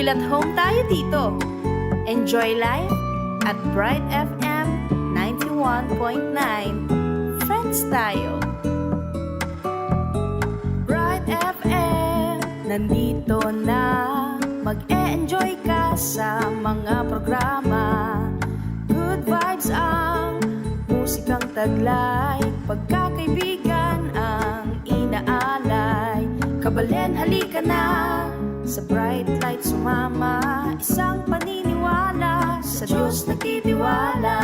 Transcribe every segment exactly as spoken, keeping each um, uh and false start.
At home tayo dito. Enjoy life at Bright F M ninety-one point nine. Friends tayo. Bright F M, nandito na. Mag-e-enjoy ka sa mga programa. Good vibes ang musikang taglay. Pagkakaibigan ang inaalay. Kabalen, halika na. Sa Bright Light sumama. Isang paniniwala. Sa Diyos nagtitiwala.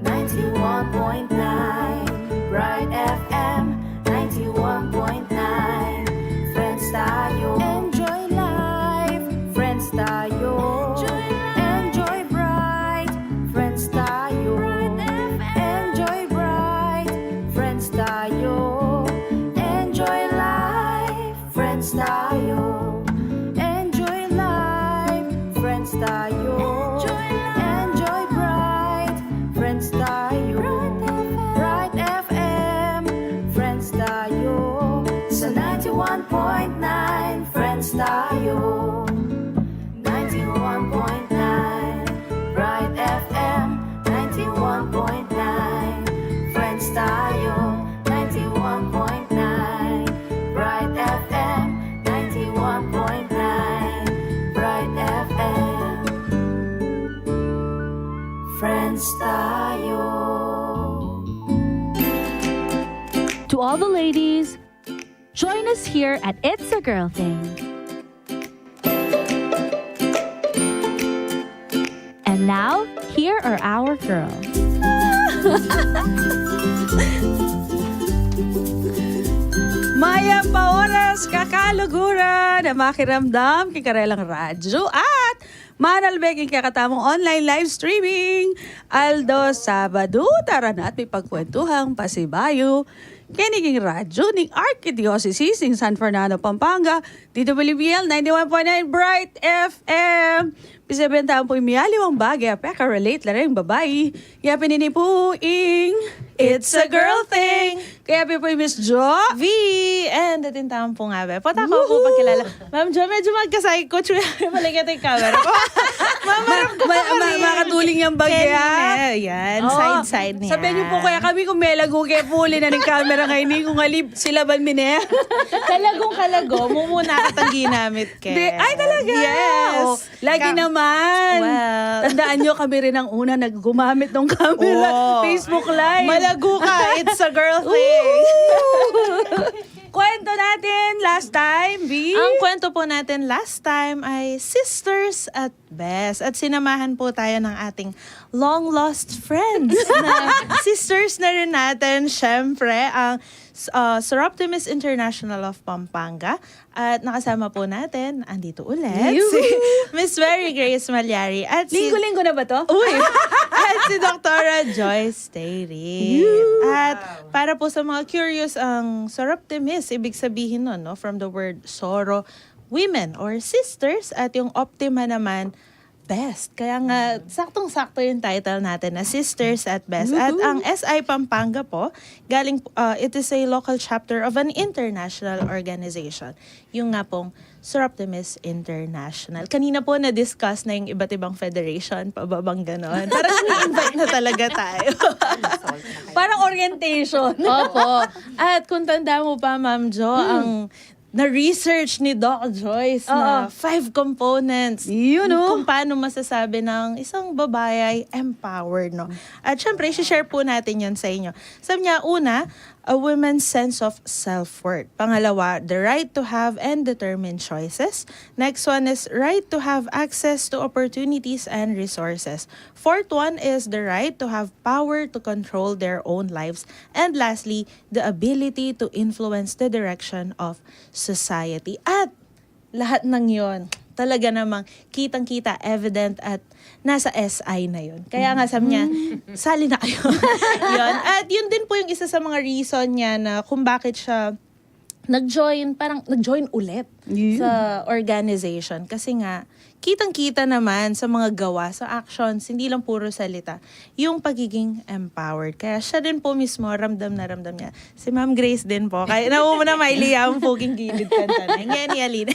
Ninety-one point nine Bright F M. Ninety-one point nine. Friends tayo. Enjoy life. Friends tayo. Enjoy life. Enjoy bright. Friends tayo. Bright F M. Enjoy bright. Friends tayo. Enjoy life. Friends tayo. Enjoy life. Friends tayo. Enjoy life. Enjoy bright. Friends tayo. Bright F M. Bright F M. Friends tayo. Sa ninety-one point nine, friends tayo. Ninety-one point nine Bright F M. Ninety-one point nine, friends tayo. Ninety-one point nine Bright F M. Ninety-one point nine Bright F M. Friends tayo. To all the ladies, join us here at It's a Girl Thing. And now, here are our girls. Mayap a oras, kakaluguran, a makiramdam king karelang radyo at manalbe king kekatamung online live streaming. Aldo Sabado, tara na at mipagkwentuhang pasibayu keni king radyo ning Arkidiosesis ning San Fernando, Pampanga, D W B L ninety-one point nine Bright F M. Pisabian tamu pu ing mialiwang bage a peka-relate la reng babai. Yapin ini pu ing It's a Girl Thing. Kaya pu ing Miss Jo. V, and atin tamu pu nga, be. Pota ko pu Woohoo! Pakilala. Ma'am Jo, medyo magkasakit ko. Chuya, balik natin yung camera ko. Ma'am, Ma-, ma-, ma-, makatuling yang bagya. Yan, Oo. Side-side niya. Sabihan niyo po kaya kami kung may lagu kayo po, uli na ng camera ngayon, eh, kung alib, silaban mi ne. Kalagung kalago, mumuna katang ginamit ke. Di, ay, talaga? Yes. Oh, lagi Ka-, naman. Well. Tandaan nyo, kami rin ang una naggumamit ng camera. Oo. Facebook Live. Malagu ka, it's a girl thing. Ooh. Kwento natin last time, V. Ang kwento po natin last time ay Sisters at Best. At sinamahan po tayo ng ating long lost friends na sisters na rin natin. Siyempre, ang, uh, Soroptimist International of Pampanga. At nakasama po natin, andito ulit, Yoo-hoo! Si Miss Mary Grace Malyari. At si Linggo-linggo na ba to? Uy! At si Doktora Joyce Tayri. Yoo! At para po sa mga curious, ang Soroptimist, ibig sabihin nun, no, from the word Soro, women or sisters, at yung Optima naman, best. Kaya nga, Mm. saktong-sakto yung title natin na Sisters at Best. At Woohoo! Ang S I Pampanga po, galing, uh, it is a local chapter of an international organization. Yung nga pong Soroptimist International. Kanina po na-discuss na yung iba't ibang federation, pababang ganon. Parang ini-invite na talaga tayo. Parang orientation. Opo. At kung tanda mo pa, Ma'am Jo, Mm. ang na-research ni Doc Joyce na Oo. Five components Yun, oh. kung paano masasabi ng isang babae ay empowered, no? At syempre, isi-share po natin yan sa inyo. Sabi niya, una, a woman's sense of self-worth. Pangalawa, the right to have and determine choices. Next one is right to have access to opportunities and resources. Fourth one is the right to have power to control their own lives. And lastly, the ability to influence the direction of society. At lahat ng yon, talaga namang kitang-kita, evident, at nasa S I na yon. Kaya nga, sabi niya, Mm. "Sali na kayo." Yun. At yun din po yung isa sa mga reason niya na kung bakit siya nag-join, parang nag-join ulit sa organization. Kasi nga, kitang-kita naman sa mga gawa, sa actions, hindi lang puro salita, yung pagiging empowered. Kaya siya din po mismo, ramdam na ramdam niya. Si Ma'am Grace din po. Kaya nauna na, mailiya ang puking gilid kanta na. Ngayon, ni Aline.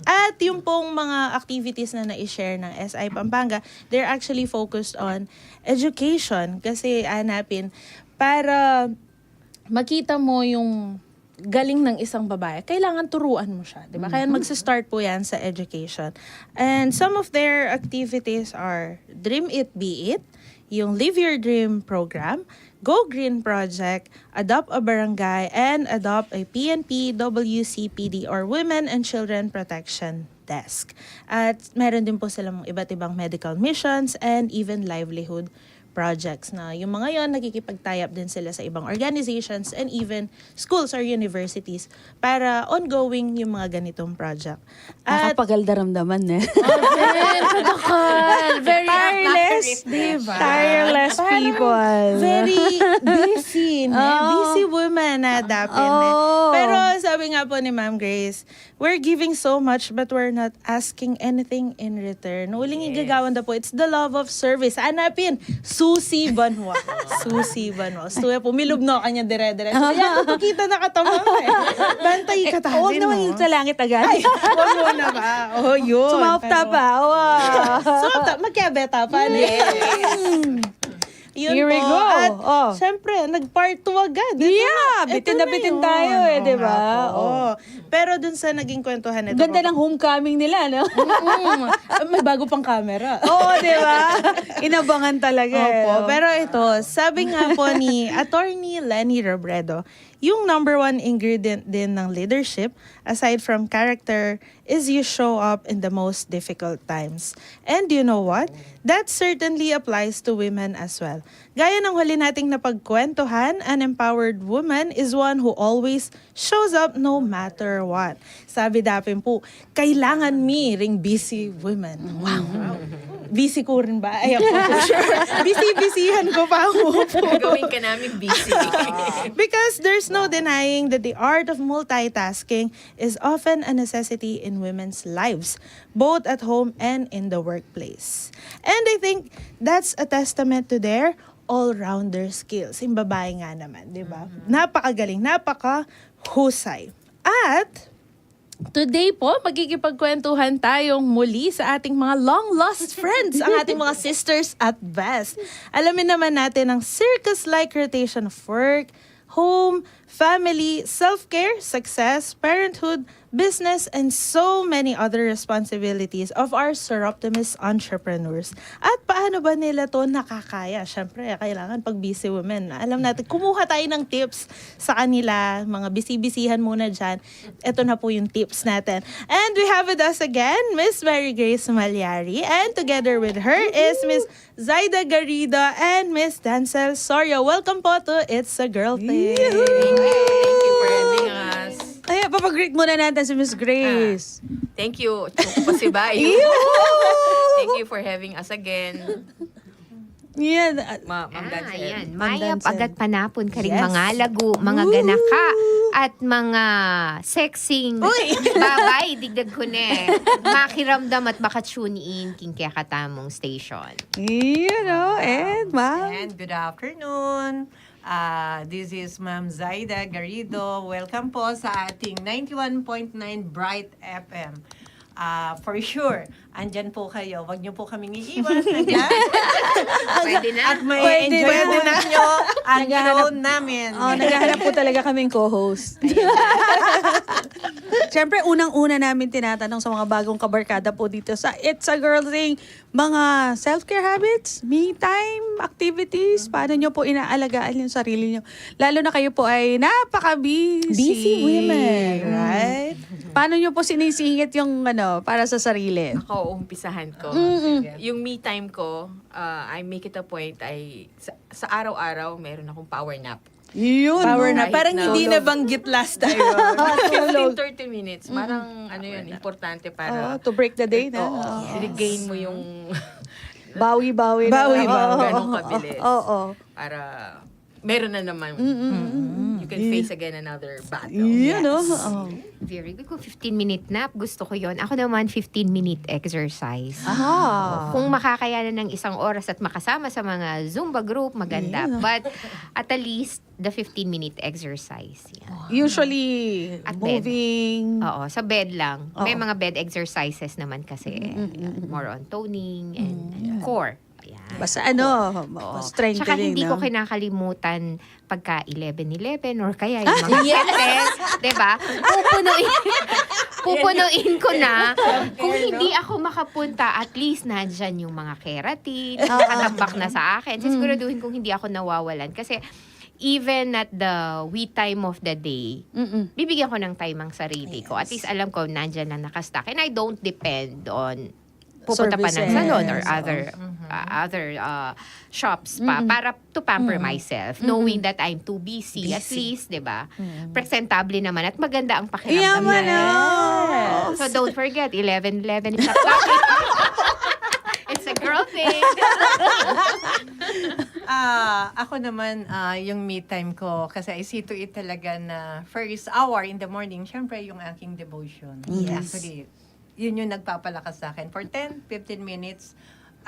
At yung pong mga activities na na-share ng S I Pampanga, they're actually focused on education. Kasi hanapin, para makita mo yung galing ng isang babae, kailangan turuan mo siya, di ba? Kaya magsa-start po yan sa education. And some of their activities are Dream It, Be It, yung Live Your Dream Program, Go Green Project, Adopt a Barangay, and Adopt a P N P W C P D or Women and Children Protection Desk. At meron din po silang iba't ibang medical missions and even livelihood projects na yung mga yon, nakikipag-tie up din sila sa ibang organizations and even schools or universities para ongoing yung mga ganitong project. At Nakakapagal daramdaman, eh. Kadakal. Very Tireless. Di ba? Tireless people. Very busy, ne? Oo. Busy woman na dapin, ne? Oo. Pero sabi nga po ni Ma'am Grace, "We're giving so much but we're not asking anything in return." Uling igagawan da po, it's the love of service. Hanapin, Susi Banwa. Susi Banwa. Suya po, milub no kanya dire-dire. So, yan, kita na katamang, eh. Bantay ka tayo mo. Huwag naman yung sa langit agad. Ay, huwag mo na ba? Oh, yun. Sumapta pa. Wow. Sumapta, magkabeta pa, ne? Yes. Yun Here we po. Go. At, oh, syempre, nag-part two agad. Ito Yeah, na, bitin ito na na bitin yun. Tayo, eh, Oo di nga ba? Po. Oo. Pero dun sa naging kwentuhan nito, Ganda ng homecoming nila, no? Mm. May bago pang camera. Oo, di ba? Inabangan talaga, eh, Opo, no? Pero ito, sabi nga po ni Attorney Lenny Robredo, yung number one ingredient din ng leadership, aside from character, is you show up in the most difficult times. And you know what? That certainly applies to women as well. Gaya ng huli nating napagkwentuhan, an empowered woman is one who always shows up no matter what. Sabi dapin po, kailangan mi ring busy women. Wow. Busy ko rin ba? Ay, ako po, sure. Busy-busyhan ko pa ako po. Gagawin ka namin busy. Because there's no denying that the art of multitasking is often a necessity in women's lives, both at home and in the workplace. And I think that's a testament to their all-rounder skills. Yung babae nga naman, di ba? Napakagaling, napakahusay. At today po, magkikipagkwentuhan tayong muli sa ating mga long-lost friends, ang ating mga sisters at best. Alamin naman natin ang circus-like rotation of work, home, family, self-care, success, parenthood, business, and so many other responsibilities of our surreptitious entrepreneurs. At paano ba nila to nakakaya? Siyempre, kailangan pag busy women. Alam natin, kumuha tayo ng tips sa kanila, mga busy-busyhan muna dyan. Ito na po yung tips natin. And we have with us again, Miss Mary Grace Malyari. And together with her is Miss Zaida Garrido and Miss Denzel Soria. Welcome po to It's a Girl Thing. Thank you. Thank you for having us. Ay, papag-greet muna natin si Miss Grace. Ah, thank you. Chuko pa si Bayo. Thank you for having us again. Yan, ah, Ma-, Ma'am Ah, Dancel. Yan. Ma'am Mayap Dancel. Agat panapun karing Yes. Mga lagu, mga Woo! Ganaka, at mga sexing Uy! Babay, digdag ko ne. Makiramdam at maka-tune in king kekatamung station. Yun, oh, and ma'am. And good afternoon. Ah, this is Ma'am Zaida Garrido. Welcome po sa ating ninety-one point nine Bright F M. Ah, for sure, andyan po kayo. Huwag niyo po kaming iiwan. Andyan. Pwede na. At may Pwede enjoy na. Po ninyo ang Naghahanap show namin. Oh, naghahanap po talaga kaming co-host. Siyempre, unang-una namin tinatanong sa mga bagong kabarkada po dito sa It's a Girl Thing, mga self-care habits, me time, activities, paano nyo po inaalagaan yung sarili nyo? Lalo na kayo po ay napaka-busy. Busy women, right? Paano nyo po sinisingit yung, ano, para sa sarili? Ako, umpisahan ko. Mm-mm. Sige. Yung me time ko, uh, I make it a point, ay, sa, sa araw-araw, meron akong power nap. Yun, Power no? nap. Kahit Parang na hindi tulog. Nabanggit last time. Tulog. Fifteen, thirty minutes. Mm. Parang, ano yun, Power nap. Importante para Oo, to break the day na. Oo. Oo. Yes. Regain mo yung Bawi-bawi na. Bawi-bawi. Oo. Ganun kabilis. Oo. Para meron na naman. Mm-mm. You can face again another battle. Yun, no? Yes. Oh. Very good. Kung fifteen-minute nap, gusto ko yon. Ako naman, fifteen-minute exercise. Ah. Kung makakayanan ng isang oras at makasama sa mga Zumba group, maganda. Yeah. But at the least, the fifteen-minute exercise. Yan. Usually, At bed. moving. Oo, sa bed lang. May Oo. mga bed exercises naman kasi. Yan. More on toning and, and core. Yan. Basta ano, Oo. strengthening. Tsaka hindi ko No? kinakalimutan pagka eleven eleven or kaya yung mga siyete, di ba? Pupunuin, pupunuin ko na. Kung hindi ako makapunta, at least nandyan yung mga keratin, nakatambak na sa akin. Siguraduhin kong hindi ako nawawalan. Kasi even at the wee time of the day, Mm-mm. bibigyan ko ng time ang sarili ko. At least alam ko nandyan lang nakastock. And I don't depend on pupunta pa ng Services. Salon or other uh, other uh, shops pa para to pamper myself, knowing that I'm too busy, at least, di ba? Presentable naman at maganda ang pakiramdam Yaman na. na. So don't forget, eleven eleven is a topic. It's a girl thing. Ah, ako naman, ah, yung me time ko, kasi I see to it talaga na first hour in the morning, syempre yung aking devotion. Yes. Actually, yun yung nagpapalakas sa akin. For ten, fifteen minutes,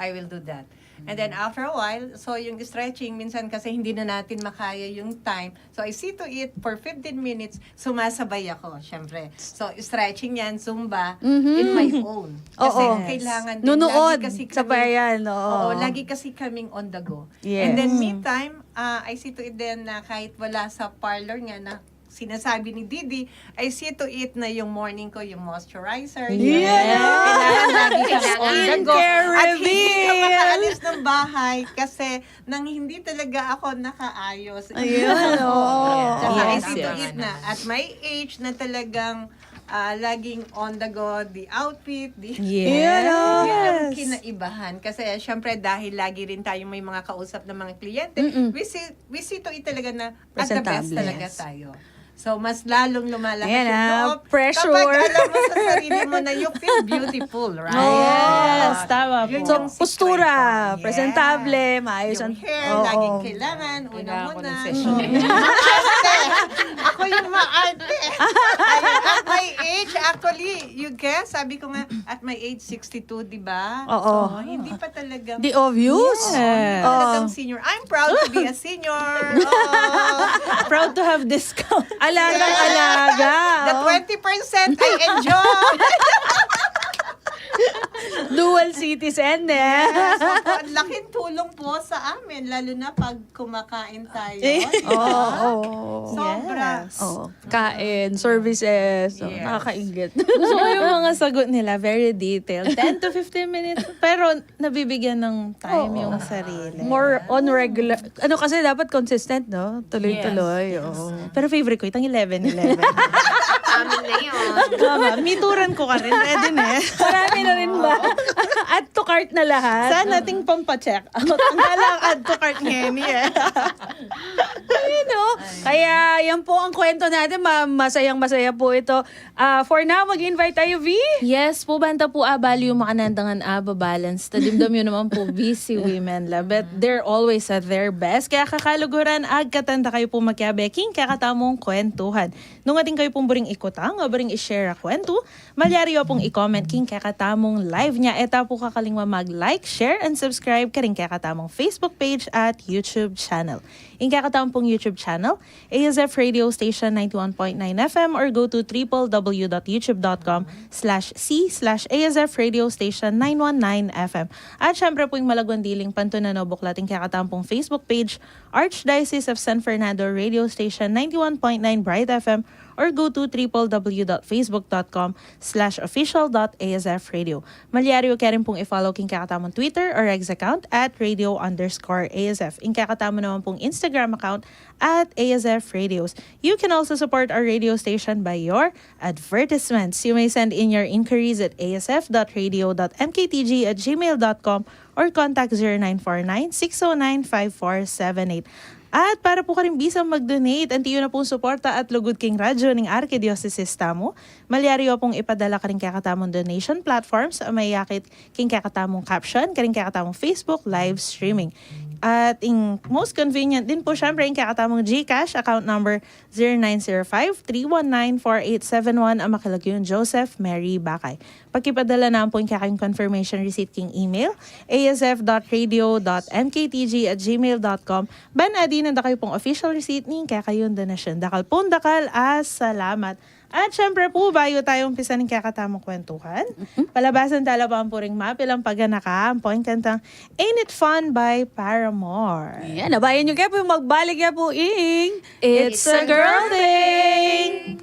I will do that. And then after a while, so yung stretching, minsan kasi hindi na natin makaya yung time. So I see to it, for fifteen minutes, sumasabay ako, syempre. So stretching yan, Zumba, in my own. Kasi Oo. kailangan din, Nunood. lagi kasi Sabay yan, oo. Oo, lagi kasi kaming on the go. Yes. And then me time, ah, I see to it din na kahit wala sa parlor nga na sinasabi ni Didi, I see to it na yung morning ko, yung moisturizer, Yeah. yung kailangan lagi kami on the go. Skincare At hindi ka reveal. makaalis ng bahay kasi nang hindi talaga ako nakaayos. Ayun, oo. Tsaka I Yes, see to yes. it na at my age na talagang ah, laging on the go, the outfit, the Yes. Yun yung kinaibahan. Kasi syempre dahil lagi rin tayong may mga kausap ng mga kliyente, we see, we see to it talaga na at the best Presentable. Talaga tayo. So, mas lalong lumalakas Ayan, yung ah, loob pressure. Kapag alam mo sa sarili mo na you feel beautiful, right? Yes, tama po. Yun So, yung postura, sikreto. Yes. presentable, maayos Yung ang hair, oo. Laging kailangan, una Kailangan ko muna. ng session. Maarte. Ako yung maarte. Ayun, at my age, actually, you guess, sabi ko nga, at my age, sixty-two, di ba? Oo. So, hindi pa talaga. The obvious? Yes. Talagang senior. I'm proud to be a senior. Oh, Proud to have discount. Alagang alaga. the Oh. twenty percent I enjoy. Dual citizen eh. Yes, opo, ang laking tulong po sa amin, lalo na pag kumakain tayo. Oo. Sobra. Oo. Kain, services, so, Yes. nakakaingit. Gusto ko yung mga sagot nila, very detailed. Ten to fifteen minutes. Pero nabibigyan ng time yung sarili. More on regular. Ano kasi dapat consistent, no? Tuloy-tuloy. Oo. Pero favorite ko itong eleven eleven. Amin na yun. Tama, mituran ko ka rin. Pwede na eh. Marami na rin ba? Add to cart na lahat. Saan nating pampacheck out? Ang kailangan add to cart ngayon eh. Ayun, oh. Kaya yan po ang kwento natin. Ma- masayang masaya po ito. Ah, for now, mag-invite tayo, V. Yes po, banta po abali yung makanandangan aba balance. Tadimdam yun naman po, busy women la. But they're always at their best. Kaya kakaluguran, agkatanda kayo po makiabe king kekatamung kwentuhan. Nung atin kayo pong buring ikutang, o buring i-share a kwentu, malyari yo pong i-comment king kekatamung live nya. Eta po kakalingwa mag-like, share, and subscribe karing kekatamung Facebook page at YouTube channel. Ing kekatamung YouTube channel, A S F Radio Station ninety-one point nine F M, or go to triple W dot youtube dot com slash C slash A S F Radio Station nine one nine F M. At syempre po ing malagwan diling pantunan o buklat ing kekatamung Facebook page, Archdiocese of San Fernando Radio Station ninety-one point nine Bright F M, or go to triple W dot facebook dot com slash official dot A S F radio. Malyari yo karin pong i-follow king kekatamung Twitter or X account at radio underscore A S F. Ing kekatamu naman pong Instagram account at A S F Radios. You can also support our radio station by your advertisements. You may send in your inquiries at A S F dot radio dot M K T G at gmail dot com or contact zero nine four nine, six oh nine, five four seven eight. At para po karin bisang mag-donate, anti yu na pong suporta at lugud king radyo ning Arkidiosesis tamu, malyari yo pong ipadala karing kekatamung donation platforms a mayakit king kekatamung caption karing kekatamung Facebook live streaming. At ing most convenient din po, syempre, ing kekatamung GCash account number zero nine zero five, three one nine, four eight seven one, a makilagyu nang Joseph Mary Bakay. Pakipadala na pu ing kekayung confirmation receipt king email, A S F dot radio dot M K T G at gmail dot com. Ban adinan da kayu pung official receipt ning kekayung donasyon. Dakal pung dakal a salamat. At syempre po, bayu tayu umpisan ing kekatamung kwentuhan, palabasan tala pa pu ring mapilang paganaka, ampo ing kantang Ain't It Fun by Paramore. Yan, abayan yu ke pu, magbalik ya pu ing It's a Girl Thing!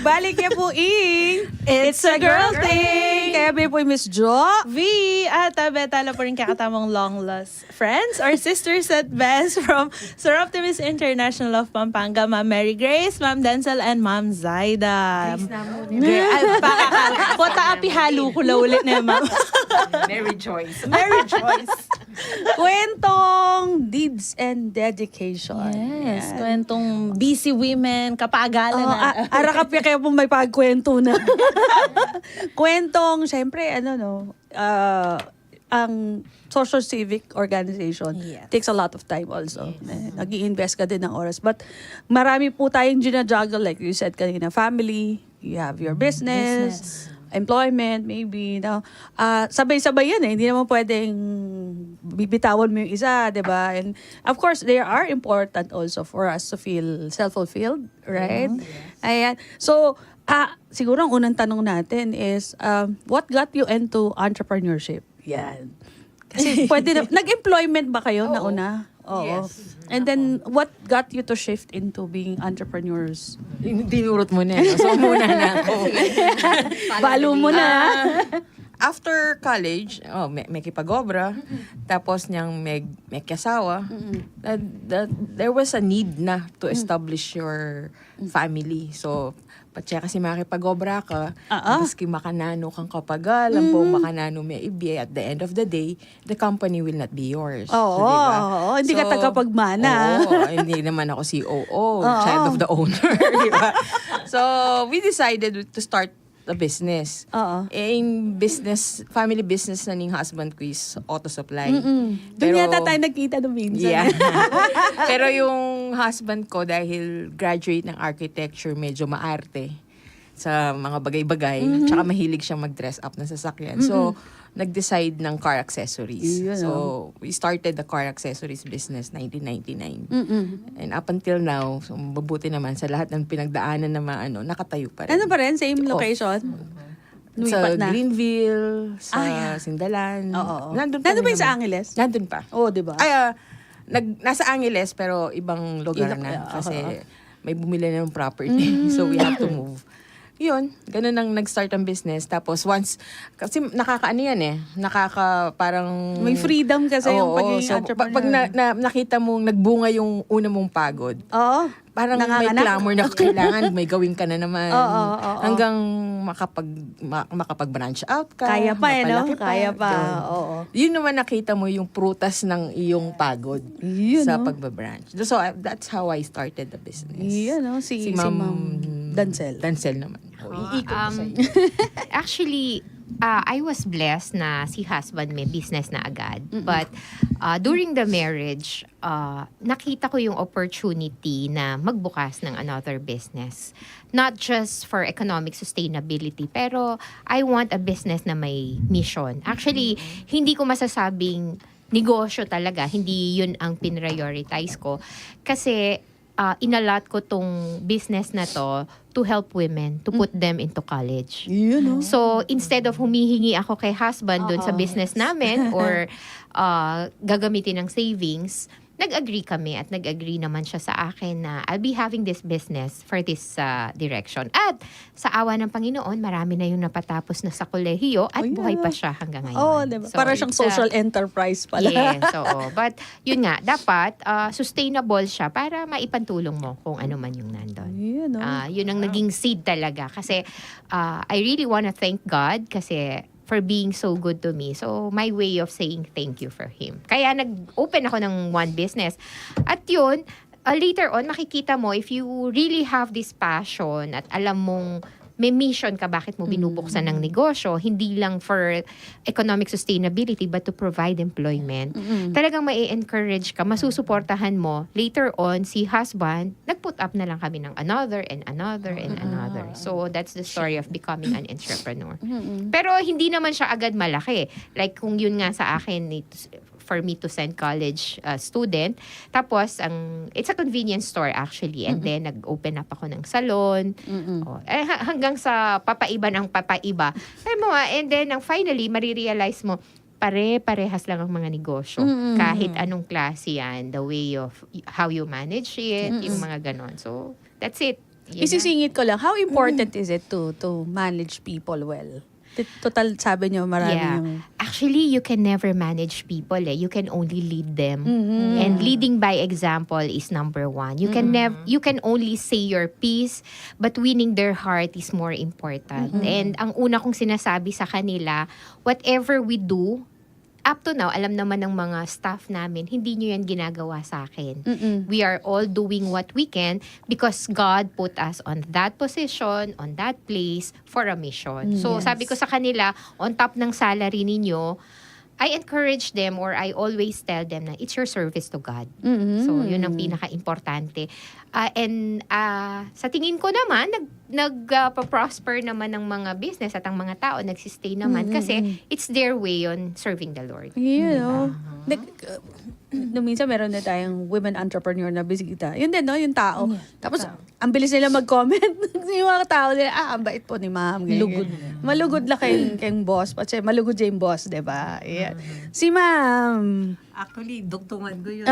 Balik ya pu ing It's a Girl Thing. Kami pu i Miss Jo. V, at uh, beta la pu rin kekatamung long lost friends or sisters at best from Sir Optimist International of Pampanga, Ma'am Mary Grace, Ma'am Denzel, and Ma'am Zaida. Grace na muna. Gra- ay, pakaka- Puta, api halu ko la ulit na, Ma'am. Mary Joyce. Mary Joyce. Kwentong deeds and dedication. Yes, yan. Kwentong busy women, kapagalan. Oh, na. A- arakap ya kaya po may pagkwento na. Kwentong, syempre, ano, no, ah, ang social civic organization, yes, takes a lot of time also. Yes. Eh, nag-i-invest ka din ng oras. But marami po tayong gina-juggle, like you said kanina, family, you have your business, business, employment, maybe, no? Ah, sabay-sabay yan eh. Hindi naman pwedeng bibitawan mo yung isa, di ba? And of course, they are important also for us to feel self-fulfilled, right? Mm, yes. Ayan. So, ah, siguro ang unang tanong natin is, um, what got you into entrepreneurship? Yan. Kasi pwede na, nag-employment ba kayo, oo, nauna? Oo. Yes. And then, what got you to shift into being entrepreneurs? Yung tinurot mo na, no? So, muna na ako. Balo mo na. Ah, after college, oh, may, may kipag-obra. Tapos niyang may, may kasawa. Mm-mm. That, that, there was a need na to establish your family. So, patse kasi makipag-obra ka, oo, tapos ki makananu kang kapagal, ampo makananu me ibie, at the end of the day, the company will not be yours. Oo, so, di ba? Oo, hindi ka tagapagmana. Oo, hindi naman ako C O O, oo, child of the owner, di ba? So, we decided to start a business. Oo. Eh, yung business, family business na ning husband ko is auto supply. Mm-mm. Doon yata tayo nagkita nung minsan. Yeah. Pero yung husband ko, dahil graduate ng architecture, medyo maarte sa mga bagay-bagay, mm-hmm, tsaka mahilig siyang mag-dress up ng sasakyan. So, mm-mm, nag-decide ng car accessories. Yun, so, oh, we started the car accessories business nineteen ninety-nine. Mm-mm. And up until now, so, mabuti naman sa lahat ng pinagdaanan ng mga ano, nakatayo pa rin. Ano pa rin? Same location? Lumipat na? Sa Greenville, sa, ah, yeah, Sindalan. Oo, oo. Nandun pa rin naman. Nandun pa yung sa Angeles? Nandun pa. Oo, di ba? Ay, ah, nag-, nasa Angeles, pero ibang lugar na. Ibang, ah, kasi, oo, may bumili na ng property. Mm. So, we have to move. Yun, ganun ang nag-start ang business. Tapos once, kasi nakakaano yan eh, nakaka, parang may freedom kasi yung, oo, pagiging entrepreneur. So, pa-, pag na, na, nakita mong nagbunga yung una mong pagod, oo, parang may nanganganak, clamor na kailangan, may gawin ka na naman. Oo, oo. Hanggang makapag-, ma-, makapag-branch out ka, kaya pa eh, no? Mapalaki pa. Kaya pa, yun, oo. Yun naman nakita mo yung prutas ng iyong pagod, yun, sa, no, pagbabranch. So, uh, that's how I started the business. Yun, no? Si, si Ma'am, si Ma'am Dancel. Dancel naman. O, oh, iikot ko, um, sa'yo. Actually, uh, I was blessed na si husband may business na agad. Mm-mm. But, uh, during the marriage, uh, nakita ko yung opportunity na magbukas ng another business. Not just for economic sustainability, pero I want a business na may mission. Actually, mm-mm, hindi ko masasabing negosyo talaga, hindi yun ang pinrioritize ko. Kasi, ah, inalot ko tong business na 'to to help women, to put them into college. Yun, oh. So, instead of humihingi ako kay husband dun sa, oo, business namin or, ah, gagamitin ng savings, nag-agree kami at nag-agree naman siya sa akin na I'll be having this business for this, ah, direction. At sa awa ng Panginoon, marami na yung napatapos na sa kolehiyo at buhay pa siya hanggang ngayon. Oh, di ba? So, para siyang social enterprise pala. Yes, oo. But, yun nga, dapat, ah, sustainable siya para maipantulong mo kung ano man yung nandun. Yun, no? Ah, yun ang naging seed talaga. Kasi, ah, I really wanna thank God kasi for being so good to me. So, my way of saying thank you for him. Kaya nag-open ako ng one business. At yun, uh, later on, makikita mo, if you really have this passion at alam mong may mission ka bakit mo binubuksan ng negosyo, hindi lang for economic sustainability, but to provide employment. Mm-mm. Talagang mai-encourage ka, masusuportahan mo. Later on, si husband, nag-put up na lang kami ng another and another and another. So, that's the story of becoming an entrepreneur. Mm-mm. Pero hindi naman siya agad malaki. Like, kung yun nga sa akin, it, for me to send college, uh, student. Tapos, ang, it's a convenience store actually. And then, nag-open up ako ng salon. Mm-mm. Oh, eh, ha-, hanggang sa papaiba ng papaiba. Alam mo, ah, and then, ang finally, marirealize mo, pare-parehas lang ang mga negosyo. Mm-mm. Kahit anong klase yan, the way of y-, how you manage it, yung mga ganon. So, that's it. Isisingit ko lang, how important is it to to manage people well? T- Total, sabi niyo marami Yeah. yung... Actually, you can never manage people eh. You can only lead them. Mhm. And leading by example is number one. You can never, you can only say your piece, but winning their heart is more important. And ang una kong sinasabi sa kanila, whatever we do, up to now, alam naman ng mga staff namin, hindi nyo yan ginagawa sa akin. Mm-mm. We are all doing what we can because God put us on that position, on that place, for a mission. So, Yes. sabi ko sa kanila, on top ng salary ninyo, I encourage them or I always tell them na it's your service to God. Mm-mm. So, yun ang pinaka-importante. Ah, and ah, sa tingin ko naman, nag, nag ah, pa-prosper naman ang mga business at ang mga tao, nagsistay naman kasi it's their way on serving the Lord. Yun, no? Like, uh, nung minsan meron na tayong women entrepreneur na bisita. Yun din, no? Yung tao. Tapos, ang bilis nila mag-comment. Yung mga tao nila, ah, ang bait po ni ma'am. Ganyan. Lugod. Malugod lang kayong, kayong boss. Kasi malugod siya yung boss, di ba? Ayan. Si ma'am. Actually, dugtungan ko yun.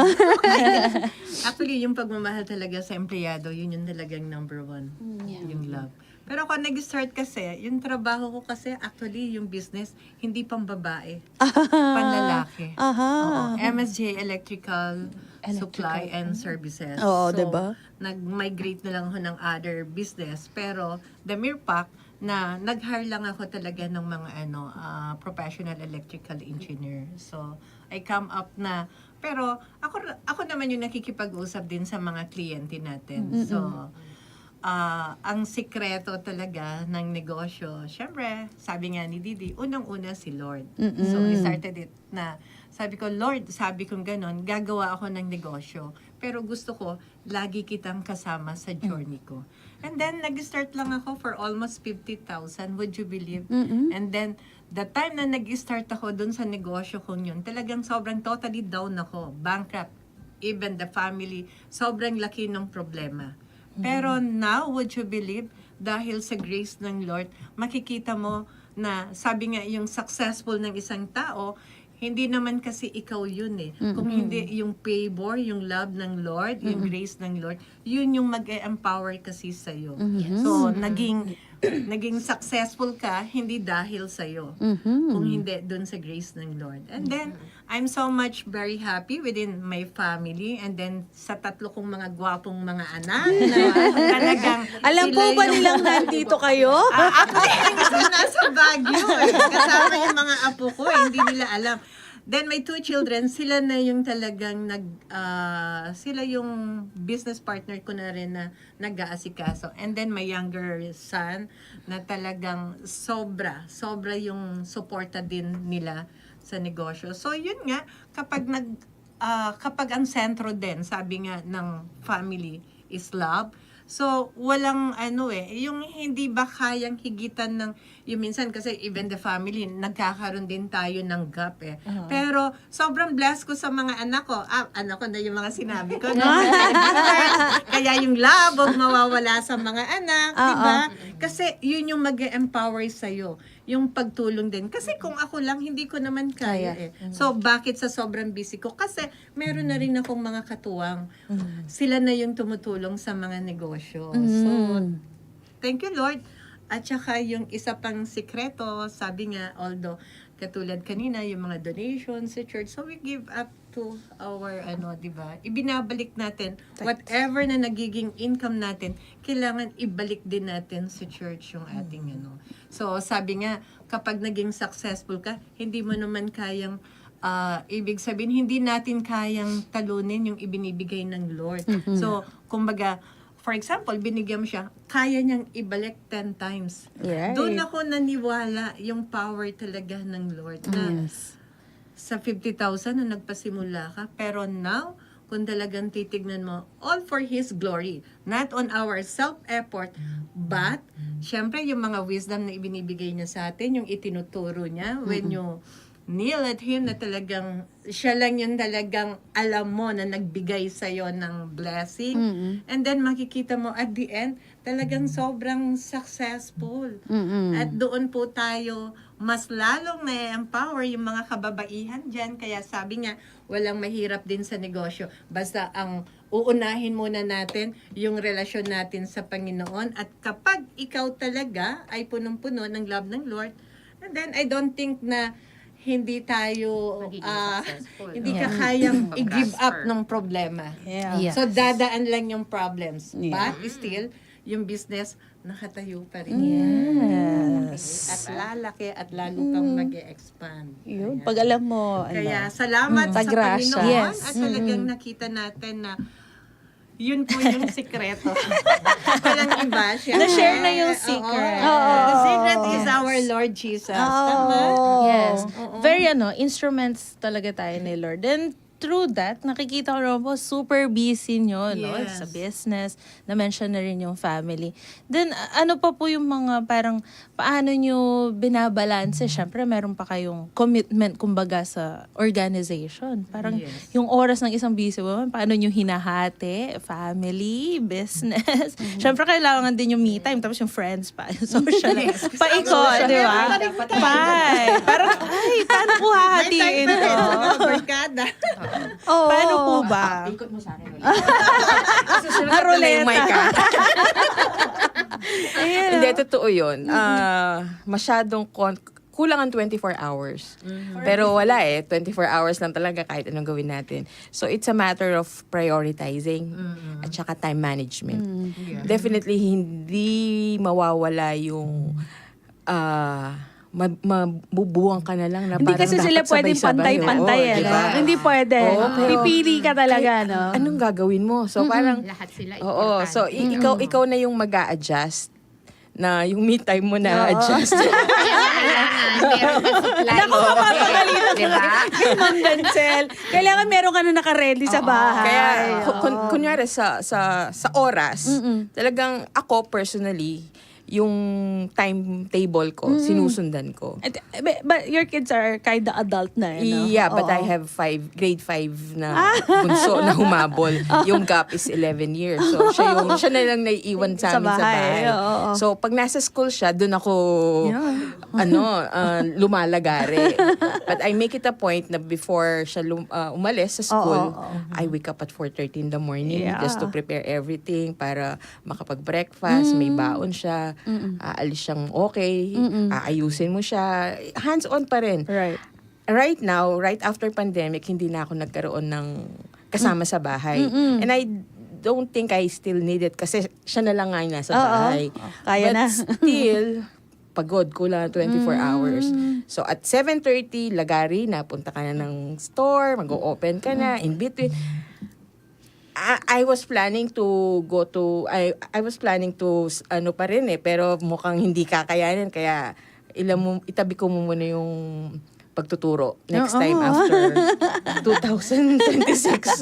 Actually, yung pagmamahal talaga sa empleyado, yun yung talagang number one. Yung love. Pero ako nag-start kasi, yung trabaho ko kasi, actually, yung business, hindi pambabae. Panlalaki. Aha. Oo. M S J Electrical Supply and Services. Oo, So, diba? nag-migrate na lang ako ng other business. Pero the mere fact na nag-hire lang ako talaga ng mga ano, ah, professional electrical engineer. So, I come up na, pero ako, ako naman yung nakikipag-usap din sa mga kliyente natin. So, ah, ang sikreto talaga ng negosyo, syempre, sabi nga ni Didi, unang-una si Lord. So, we started it na, sabi ko, "Lord," sabi kong ganon, "gagawa ako ng negosyo. Pero gusto ko, lagi kitang kasama sa journey ko." And then, nag-start lang ako for almost fifty thousand. Would you believe? And then, the time na nag-start ako dun sa negosyo kong yun, talagang sobrang totally down ako. Bankrupt. Even the family, sobrang laki ng problema. Pero now, would you believe, dahil sa grace ng Lord, makikita mo na, sabi nga, yung successful ng isang tao, hindi naman kasi ikaw yun eh. Kung hindi yung favor, yung love ng Lord, yung grace ng Lord, yun yung mag-empower kasi sa'yo. So, naging naging successful ka, hindi dahil sa'yo, kung hindi dun sa grace ng Lord. And then, I'm so much very happy within my family, and then sa tatlo kong mga gwapong mga anak, na talagang Alam sila po ba yung nilang nandito kayo? Ah, actually, yung isa nasa Baguio eh. Kasama yung mga apo ko, eh, hindi nila alam. Then my two children, sila na yung talagang nag, ah, sila yung business partner ko na rin na nag-aasikaso. And then my younger son na talagang sobra, sobra yung suporta din nila sa negosyo. So yun nga, kapag nag, ah, kapag ang sentro din, sabi nga ng family is love, so walang ano eh, yung hindi ba kayang higitan ng, yung minsan kasi even the family, nagkakaroon din tayo ng gap eh. Pero sobrang blessed ko sa mga anak ko. Ah, anak ko na yung mga sinabi ko. No? Kaya yung love, huwag mawawala sa mga anak, di ba? Kasi yun yung mag-empower sa'yo. Yung pagtulong din. Kasi kung ako lang, hindi ko naman kaya eh. So, bakit sa sobrang busy ko? Kasi meron na rin akong mga katuwang. Sila na yung tumutulong sa mga negosyo. So, thank you, Lord. At saka yung isa pang sikreto, sabi nga, although katulad kanina, yung mga donations sa church, so we give up to our, ano, di ba? Ibinabalik natin, whatever na nagiging income natin, kailangan ibalik din natin sa church yung ating, ano. So, sabi nga, kapag naging successful ka, hindi mo naman kayang, ah, ibig sabihin, hindi natin kayang talunin yung ibinibigay ng Lord. So, kumbaga, for example, binigyan mo siya, kaya niyang ibalik ten times. Right. Doon ako naniwala yung power talaga ng Lord na Yes. sa fifty thousand nung nagpasimula ka, pero now, kung talagang titignan mo, all for His glory. Not on our self-effort, but, syempre, yung mga wisdom na ibinibigay niya sa atin, yung itinuturo niya, when you Kneel at Him na talagang siya lang yung talagang alam mo na nagbigay sa'yo ng blessing. And then makikita mo at the end, talagang sobrang successful. At doon po tayo mas lalong na-empower yung mga kababaihan dyan. Kaya sabi nga, walang mahirap din sa negosyo. Basta ang uunahin muna natin yung relasyon natin sa Panginoon. At kapag ikaw talaga ay punong-puno ng love ng Lord, and then I don't think na hindi tayo, ah, hindi ka kayang i-give up ng problema. So, dadaan lang yung problems. But still, yung business, nakatayo pa rin yan. At lalaki at lalo pang mag-e-expand. Yun, pag alam mo, ano. Kaya salamat sa Panginoon at talagang nakita natin na yun po yung sikreto. Walang iba siya. Na-share na yung secret. The secret is our Lord Jesus. Tama? Yes. Very, ano, instruments talaga tayo ni Lord. And through that, nakikita ko naman po, super busy nyo, no? Sa business, na-mention na rin yung family. Then, a- ano pa po yung mga parang, paano nyo binabalanse? Siyempre, meron pa kayong commitment, kumbaga, sa organization. Parang, yung oras ng isang busy woman, paano nyo hinahati? Family, business. Siyempre, kailangan din yung me time, tapos yung friends pa, yung social. Paikot, di ba? Pay. Parang, ay, paano po hahatiin to? Barkada. Paano po ba? Ikot mo sa akin ulit. Susunod na yung mic, ah. Hindi, totoo yun. Ah, masyadong con- kulang ang twenty-four hours. Pero wala eh, twenty-four hours lang talaga kahit anong gawin natin. So it's a matter of prioritizing at saka time management. Definitely, hindi mawawala yung ah, ma- mabubuang ka na lang na Hindi parang kasi sila dapat pwedeng sabay-sabay. Pantay-pantay, Oo, eh, di no? ba? Hindi pwede. Oo, pero Pipili ka talaga, no? Anong gagawin mo? So parang, Lahat sila oo, importante. So i- ikaw, ikaw na yung mag-a-adjust na yung me time mo na-adjust. Kailangan, kailangan. Meron ka supply. Naku, mapapagalitan Di ba? Kay Mang Denzel, kailangan meron ka na naka-ready sa bahay. Kaya ku- kun- kunyari sa sa sa oras, talagang ako personally, yung timetable ko, sinusundan ko. And, eh, but your kids are kind of adult na, eh, no? Yeah, but Oo. I have five, grade five na bunso na humabol. Yung gap is eleven years. So, siya, yung, siya na lang naiiwan sa Sa amin sa bahay, bahay. Oo, oo. So, pag nasa school siya, doon ako, Yeah. ano, ah, lumalagare. But I make it a point na before siya lum- ah, umalis sa school, Oo, oo. I wake up at four thirty in the morning Yeah. just to prepare everything para makapag-breakfast, may baon siya, aalis siyang okay, aayusin mo siya, hands-on pa rin. Right. Right now, right after pandemic, hindi na ako nagkaroon ng kasama sa bahay. And I don't think I still need it kasi siya na lang nga yung nasa Oo. bahay. Oh, kaya But na. Still, pagod, kulang ang twenty-four hours. So at seven thirty, lagari, napunta ka na ng store, mag-open ka na, in between. I, I was planning to go to, I, I was planning to, s- ano pa rin eh, pero mukhang hindi kakayanin, kaya ilam mo, itabi ko muna yung pagtuturo next Oo. Time after two thousand twenty-six.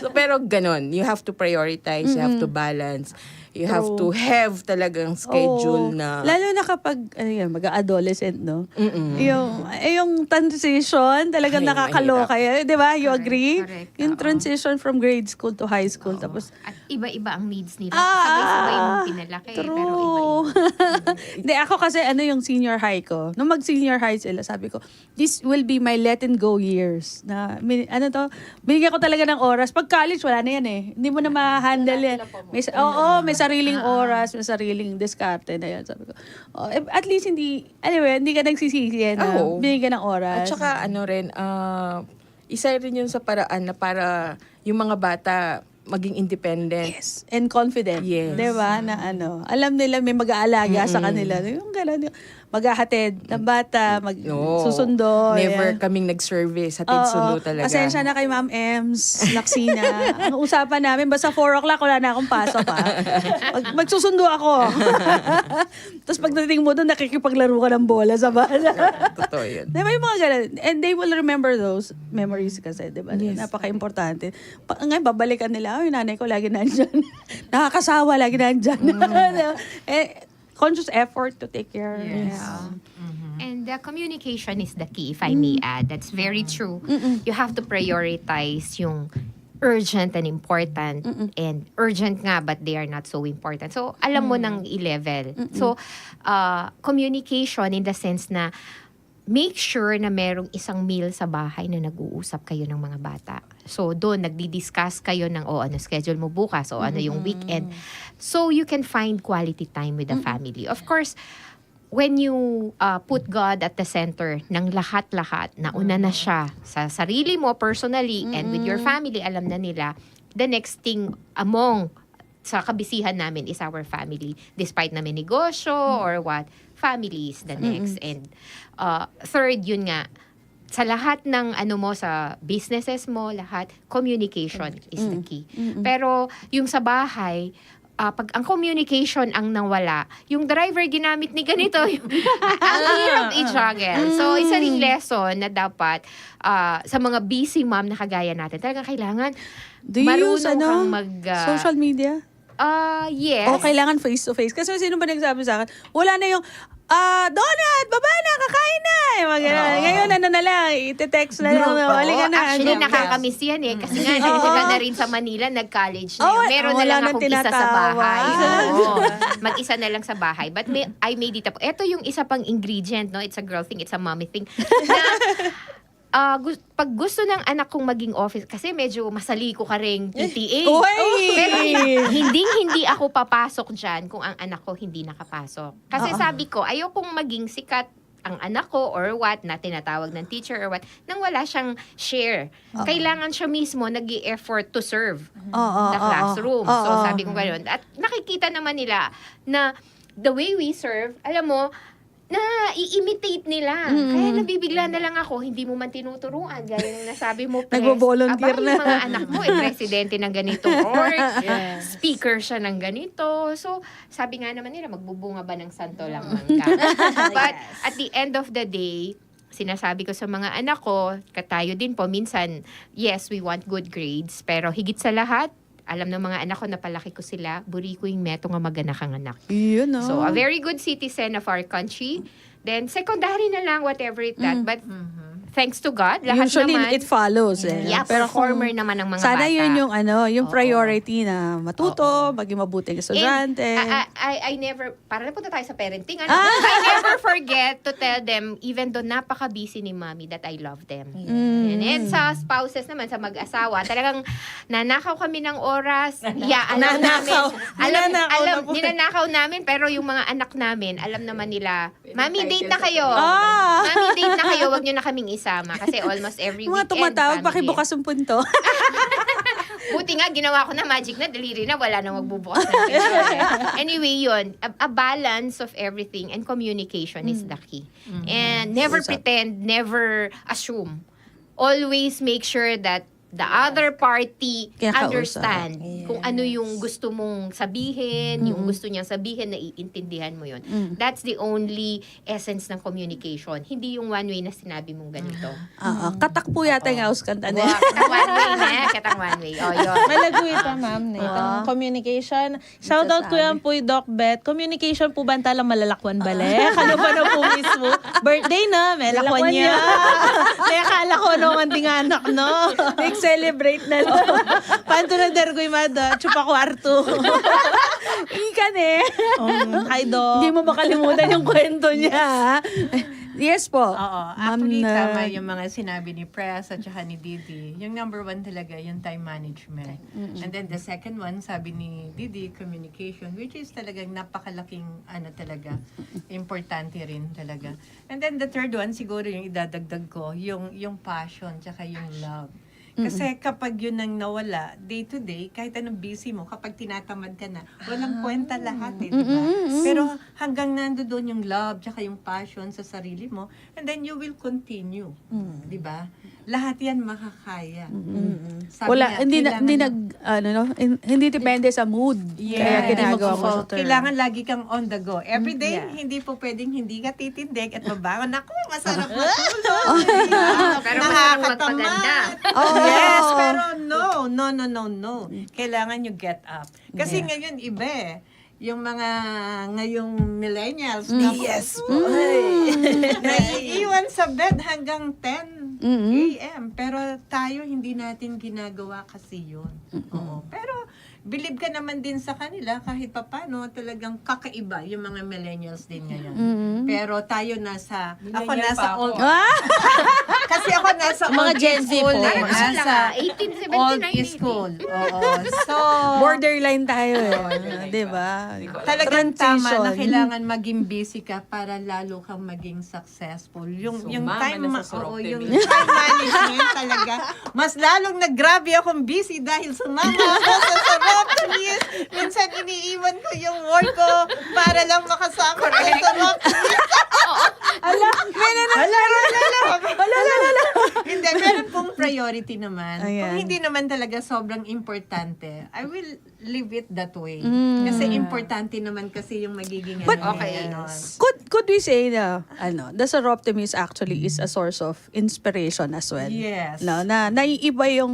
So, pero ganon, you have to prioritize, you have to balance, you have to have talagang schedule Oo. na Lalo na kapag, ano yan, mag-adolescent, no? Yung, eh, yung transition, talagang Ay, nakakaloka mahirap. Yan. Di ba? You agree? Correct, Yung oo. Transition from grade school to high school. Tapos, At iba-iba ang needs nila. Ah, Sabay-sabay mong pinalaki, pero true. iba-iba. Hindi, ako kasi ano yung senior high ko. Nung mag-senior high sila, sabi ko, "This will be my let and go years." Na, min- ano to, binigyan ko talaga ng oras. Pag college, wala na yan eh. Hindi mo na ma-handle yan. May, sa- oo, may sariling oras, may sariling diskarte na yan. Sabi ko, oh, eh, at least hindi, anyway, hindi ka nagsisisi yan. Na Oo. Binigyan ng oras. At saka ano rin, ah, isa rin yun sa paraan na para yung mga bata maging independent. Yes. And confident. Yes. Di ba? Na ano, alam nila may mag-aalaga sa kanila. Yung gano'n, yung maghahatid ng bata, mag No. susundo. Never Yeah. kaming nag-service. Hatid Oo. sundo talaga. Pasensya na kay Ma'am Ems, Laksina. Ang usapan namin, basta four o'clock, wala na akong pasok, ha? Mag- magsusundo ako. Tapos pagdating mo doon, nakikipaglaro ka ng bola sa bata. Totoo yun. Di ba yung mga ganun? And they will remember those memories kasi, di ba? Yes. Napaka-importante. Pa, ngayon, babalikan nila, "Oh, yung nanay ko lagi nandyan." Nakakasawa, lagi nandyan. Di ba? Eh, conscious effort to take care. Yes. Yeah. And The communication is the key, if I may add. That's very true. You have to prioritize yung urgent and important, and urgent nga, but they are not so important. So, alam mo nang i-level. So, uh, communication in the sense na make sure na merong isang meal sa bahay na nag-uusap kayo ng mga bata. So, doon, nagdi-discuss kayo ng, "O, ano schedule mo bukas? O, ano yung weekend?" So, you can find quality time with the family. Of course, when you uh, put God at the center ng lahat-lahat, na una na siya sa sarili mo personally and with your family, alam na nila, the next thing among sa kabisihan namin is our family. Despite na may negosyo or what, family is the next. And uh, third, yun nga, sa lahat ng ano mo, sa businesses mo, lahat, communication is the key. Pero yung sa bahay, ah, pag ang communication ang nawala, yung driver ginamit ni ganito, yung, ang hirap i-juggle. So, isa ring lesson na dapat ah, sa mga busy mom na kagaya natin, talagang kailangan Do you marunong use ano, kang mag, ah, social media? Ah, yes. O kailangan face-to-face? Kasi sino ba nagsabi sa akin, wala na yung, ah, Donut, baba na, kakain na. Yung mga ganun. Ngayon, ano na lang, iti-text na lang. Group. Halika na, Actually, group text. Nakakamiss yan eh. Kasi nga, dito ka na rin sa Manila, nag-college na Oh, yun. Meron na wala lang nang akong isa sa tinatawag. bahay. Oo. Mag-isa na lang sa bahay. But may, I made it up. Ito yung isa pang ingredient, no? It's a girl thing, it's a mommy thing. Na, ah, gus- pag gusto ng anak kong maging office, kasi medyo masaliko ka ring P T A. Uy! Pero hin- hindi, hindi ako papasok dyan kung ang anak ko hindi nakapasok. Kasi sabi ko, ayokong maging sikat ang anak ko or what, na tinatawag ng teacher or what, nang wala siyang share. Kailangan siya mismo nag effort to serve Oo, the oo, classroom. oo. So, sabi ko ganun. At nakikita naman nila na the way we serve, alam mo, na i-imitate nila. Kaya nabibigla na lang ako, hindi mo man tinuturuan. Gaya ng nasabi mo, Pres, Nagbo-volunteer aba, yung na. Mga anak mo, eh, presidente ng ganito org, speaker siya ng ganito. So, sabi nga naman nila, magbubunga ba ng santo lang mangga? But at the end of the day, sinasabi ko sa mga anak ko, katayo din po, minsan, yes, we want good grades, pero higit sa lahat, alam ng mga anak ko, napalaki ko sila, buri ko yung metung a maganakang anak. Yun, no? So, a very good citizen of our country. Then, secondary na lang, whatever it that. But, thanks to God, lahat Usually, naman. It follows eh. Yeah, Pero performer kung naman ang mga sana bata. Yun yung ano, yung Oo. Priority na matuto, maging mabuting And, estudyante. I, I, I never, para na punta tayo sa parenting, ano? I never forget to tell them, even though napaka-busy ni mommy, that I love them. Mm. And, and sa spouses naman, sa mag-asawa, talagang nanakaw kami ng oras. Yeah, alam Nanakaw. namin. Alam, Ninanakaw alam, na po. Ninanakaw namin, pero yung mga anak namin, alam naman nila, "Mami, date na kayo." Ah! "Mami, date na kayo, wag nyo na kaming isama." Kasi almost every Mga weekend, tumatawag, family. Pakibukas yung punto. Buti nga, ginawa ko na magic na, daliri na, wala nang magbubukas ng pinto. Anyway, yun. A, a balance of everything and communication is the key. And never Usap. Pretend, never assume. Always make sure that the other party Kinakausap. Understand kung ano yung gusto mong sabihin, yung gusto niyang sabihin, naiintindihan mo yun. That's the only essence ng communication. Hindi yung one way na sinabi mong ganito. Oo. Katak po yata yung house kanta na. Wow, kitang one way na, kitang one way. O, yun. Malago ito, ma'am, na itong communication. Shout out ko yan po yung Doc Beth. Communication po ba talang malalakwan bale? Kano ba na po mismo? Birthday na, may lakwan niya. May akala ko nung hindi nga anak, no? Nag-celebrate na lang. Panto na dergoy mada, chupa kwarto. Ikan eh. Um, hi, Doc. Hindi mo makalimutan yung kwento niya. Ha? Yes po. Oo, Ma'am actually, na- tama yung mga sinabi ni Pres at saka ni Didi. Yung number one talaga, yung time management. And then the second one, sabi ni Didi, communication, which is talagang napakalaking, ano talaga, importante rin talaga. And then the third one, siguro yung idadagdag ko, yung, yung passion, tsaka yung love. Kasi kapag yun ang nawala, day to day, kahit anong busy mo, kapag tinatamad ka na, walang kwenta lahat eh, di ba? Pero hanggang nandoon yung love, tsaka yung passion sa sarili mo, and then you will continue, di ba? Lahat yan makakaya. Sabi Wala, nga, hindi na, kailangan hindi ng- nag, ano, no? Hin- Hindi depende sa mood. Yes. Kaya Hindi ginagawa mo. magfo-falter. Kailangan lagi kang on the go. Every day, Yeah. Hindi po pwedeng hindi ka titindig at babang, naku, masarap matulog. Pero masarap magpaganda. Oh. Yes, pero no, no, no, no, no. Kailangan you get up. Kasi Yeah. Ngayon, iba eh. yung mga ngayong millennials, naku, Yes po. mm, Ay. Naiiwan sa bed hanggang ten Mm. a.m. Pero tayo, hindi natin ginagawa kasi yun. Oo. Pero believe ka naman din sa kanila kahit papano, talagang kakaiba yung mga millennials din ngayon. Mm. Pero tayo nasa, ako Millennial nasa pa ako. old, kasi ako nasa Mga old Gen is Z school po. eh. Mga Nasa eighteen seventy-nine, old I is think. School. Oo. So, Borderline tayo eh. Oo, borderline Di ba? talagang tama na Transition. Kailangan maging busy ka para lalo kang maging successful. Yung, yung Sumama time, na ma- sa surok oo, din yung eh. Time management talaga. Mas lalong naggrabe akong busy dahil sumama ako sa Sarap to Miss. Minsan iniiwan ko yung work ko para lang makasama sa Sarap to Miss. Ala, may na Hala, hala, hala. Wala, wala, wala. Hindi, meron pong priority naman. Kung Ayan. Hindi naman talaga sobrang importante, I will leave it that way. Mm. Kasi importante naman kasi yung magiging But- ano, Okay. ano. Could could we say na ano, the Soroptimist actually is a source of inspiration as well? Yes. No, na naiiba yung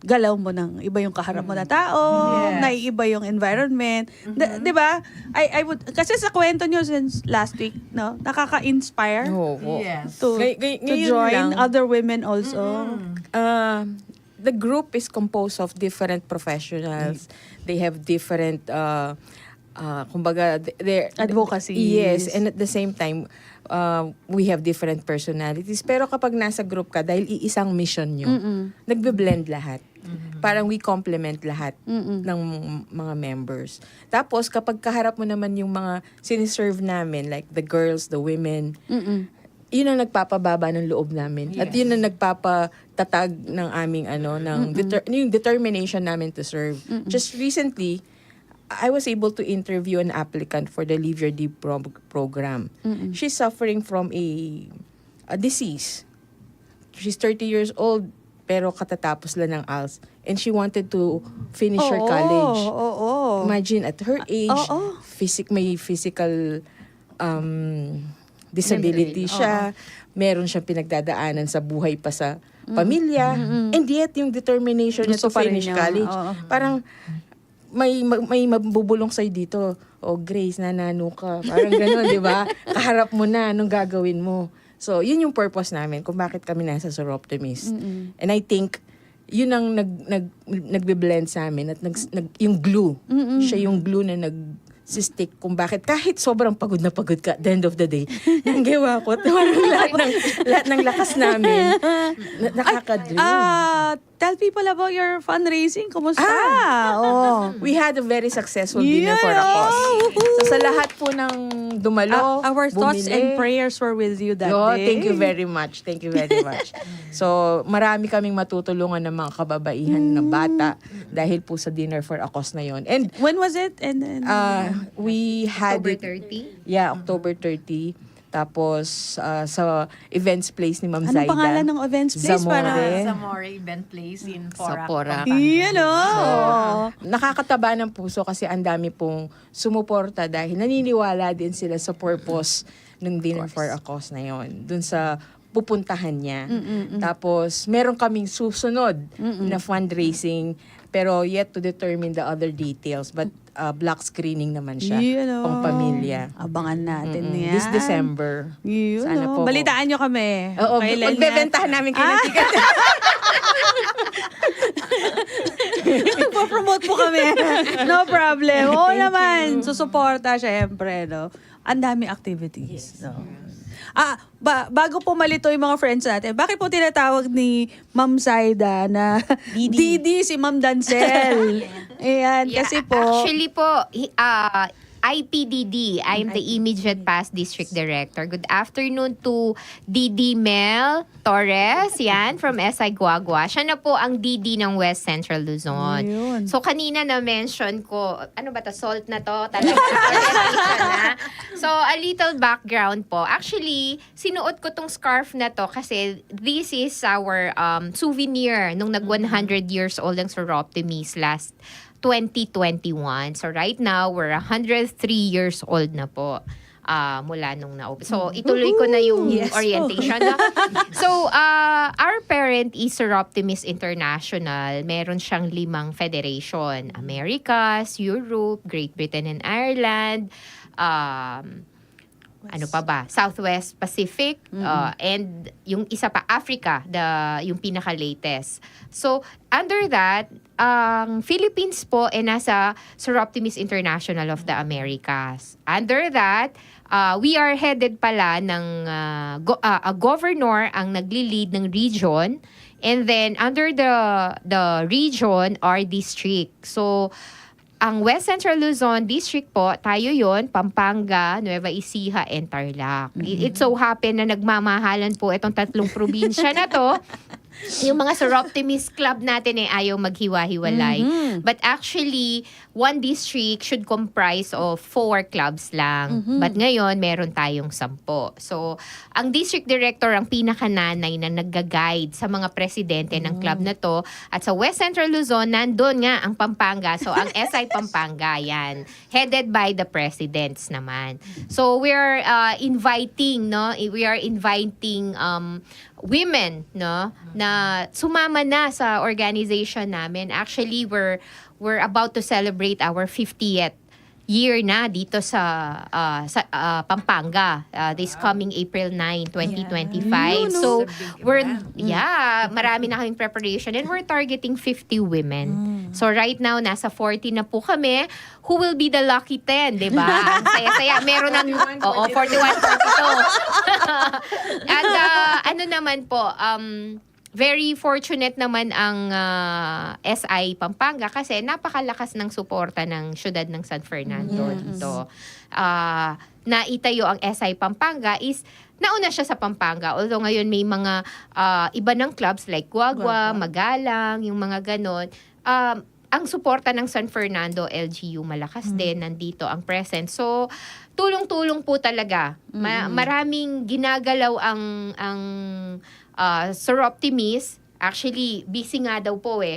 galaw mo ng iba yung kaharap mo na tao, Yes. naiiba yung environment. Da- 'Di ba? I I would kasi sa kwento niyo since last week, no, nakaka-inspire Oo. Yes. to Ngay- ngay- to ngayon join lang. Other women also. Uh, the group is composed of different professionals. They have different uh, uh, kumbaga th- they're Advocacies. Yes, and at the same time uh, we have different personalities. Pero kapag nasa group ka, dahil iisang mission nyo, Mm-mm. nagbe-blend lahat. Parang we complement lahat Mm-mm. ng mga members. Tapos kapag kaharap mo naman yung mga siniserve namin, like the girls, the women, Mm-mm. yun ang nagpapababa ng loob namin. At Yes. Yun ang nagpapatatag ng aming ano, ng deter- yung determination namin to serve. Just recently, I was able to interview an applicant for the Live Your Deep pro- program. Mm-mm. She's suffering from a a disease. She's thirty years old, pero katatapos lang ng ALS. And she wanted to finish her Oo, college. Oo. Imagine, at her age, oo. physic may physical um, disability Limited, siya. Meron siyang pinagdadaanan sa buhay pa sa pamilya. And yet, yung determination niya Gusto to pa rin finish niya, college, oo. Parang may, may mabubulong sa'yo dito. "Oh, Grace, nananu ka." Parang gano'n, di ba? Kaharap mo na, anong gagawin mo? So, yun yung purpose namin kung bakit kami nasa Soroptimist. And I think, yun ang nag, nag, nagbe-blend sa amin at nag, nag, yung glue. Siya yung glue na nag stick kung bakit kahit sobrang pagod na pagod ka at the end of the day, nanggewa ko. Parang lahat ng, lahat ng lakas namin, na, nakaka-drain. Ah, tell people about your fundraising. Kumusta? Ah! Oh. We had a very successful dinner for a Yeah. cause. So sa lahat po ng dumalo, Ah, our thoughts bumili, and prayers were with you that Oh, day. Thank you very much. Thank you very much. So, marami kaming matutulungan ng mga kababaihan na bata dahil po sa Dinner for a Cause na yon. And When was it? And then, uh, we had October it- thirty? Yeah, October thirty. Tapos ah, sa events place ni Ma'am Anong Zaida. pangalan ng events place? Zamore. Para- Zamora Event Place in Porac, Porac. Pampanga. Yun, oh. Nakakataba ng puso kasi ang dami pong sumuporta dahil naniniwala din sila sa purpose ng Dinner for a Cause na yon. Dun sa pupuntahan niya. Tapos, meron kaming susunod na fundraising, pero yet to determine the other details. But uh, block screening naman siya. Yun, oh. Pang pamilya. Abangan natin Mm-mm. yan. This December. Yun, Sana oh. po. Balitaan nyo kami. Oo, Kailan magbebentahan yan? namin kayo ng Ah! ticket. Ipopromote po kami. No problem. Oo naman. Susuporta, syempre, no? Ang daming activities. No? Ah, ba, bago po malito yung mga friends natin, bakit po tinatawag ni Ma'am Zaida na Didi. Didi si Ma'am Dancel? Ayan, Yeah, kasi po... Actually po, hi- ah, I P D D, I am the Image and Past District Director. Good afternoon to D D Mel Torres, yan, from S I Guagua. Siya na po ang D D ng West Central Luzon. Ayun. So, kanina na-mention ko, ano ba to? Salt na to? Talaga, politician na. So, a little background po. Actually, sinuot ko tong scarf na to kasi this is our um, souvenir nung nag one hundred years old ang Soroptimist last twenty twenty-one. So, right now, we're one hundred three years old na po. ah, mula nung na-open. So, ituloy ko na yung orientation, no? So, ah, our parent is Soroptimist International. Meron siyang limang federation. Americas, Europe, Great Britain and Ireland, um, ano pa ba? Southwest Pacific, ah, and yung isa pa, Africa, the, yung pinaka-latest. So, under that, ang Philippines po ay nasa Soroptimist International of the Americas. Under that, ah, we are headed pala ng, ah, go- ah, a governor ang nagli-lead ng region. And then, under the the region are district. So, ang West Central Luzon District po, tayo yon, Pampanga, Nueva Ecija, and Tarlac. It, it so happen na nagmamahalan po itong tatlong probinsya na to. Yung mga Soroptimist Club natin eh, ayaw maghiwa-hiwalay. But actually, one district should comprise of four clubs lang. But ngayon, meron tayong sampo. So, ang district director ang pinakananay na nagga-guide sa mga presidente ng club na to. At sa West Central Luzon, nandun nga ang Pampanga. So, ang S I Pampanga, yan. Headed by the presidents naman. So, we are uh, inviting, no? We are inviting um, women, no? Na sumama na sa organization namin. Actually, we're, we're about to celebrate our fiftieth year na dito sa, ah, sa ah, Pampanga, ah, this coming April nine, twenty twenty-five. So, we're, yeah, marami na kaming preparation and we're targeting fifty women. So, right now, nasa forty na po kami. Who will be the lucky ten, di ba? Ang saya-saya. Meron ng, oo, forty-one, forty-two. And ah, ano naman po, um, very fortunate naman ang ah, S I Pampanga kasi napakalakas ng suporta ng siyudad ng San Fernando dito. Ah, naitayo ang S I Pampanga is nauna siya sa Pampanga. Although ngayon may mga ah, iba ng clubs like Guagua, Magalang, yung mga ganon. Um, ang suporta ng San Fernando L G U malakas din, nandito ang presence. So, tulong-tulong po talaga. Ma- maraming ginagalaw ang ang ah, Soroptimist. Actually, busy nga daw po eh.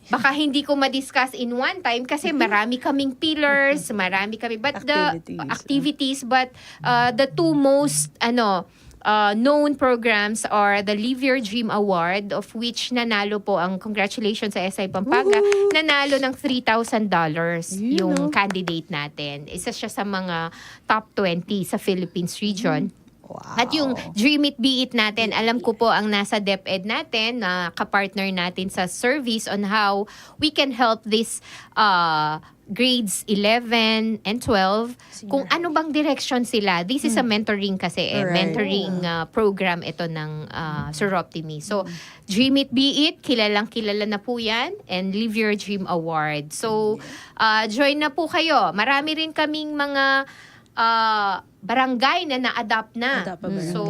Baka hindi ko ma-discuss in one time kasi marami kaming pillars, marami kami, but the activities, but uh, the two most, ano, uh, known programs are the Live Your Dream Award, of which nanalo po ang, congratulations sa S I Pampanga, nanalo ng three thousand dollars yung candidate natin. Isa siya sa mga top twenty sa Philippines region. At yung Dream It, Be It natin, alam ko po ang nasa DepEd natin, na kapartner natin sa service on how we can help this uh, grades eleven and twelve, kung ano bang direksyon sila. This is a mentoring kasi eh. Mentoring uh, program ito ng uh, Soroptimist. So, Dream It, Be It, kilalang kilala na po yan, and Live Your Dream Award. So, uh, join na po kayo. Marami rin kaming mga uh, barangay na na-adopt na. So,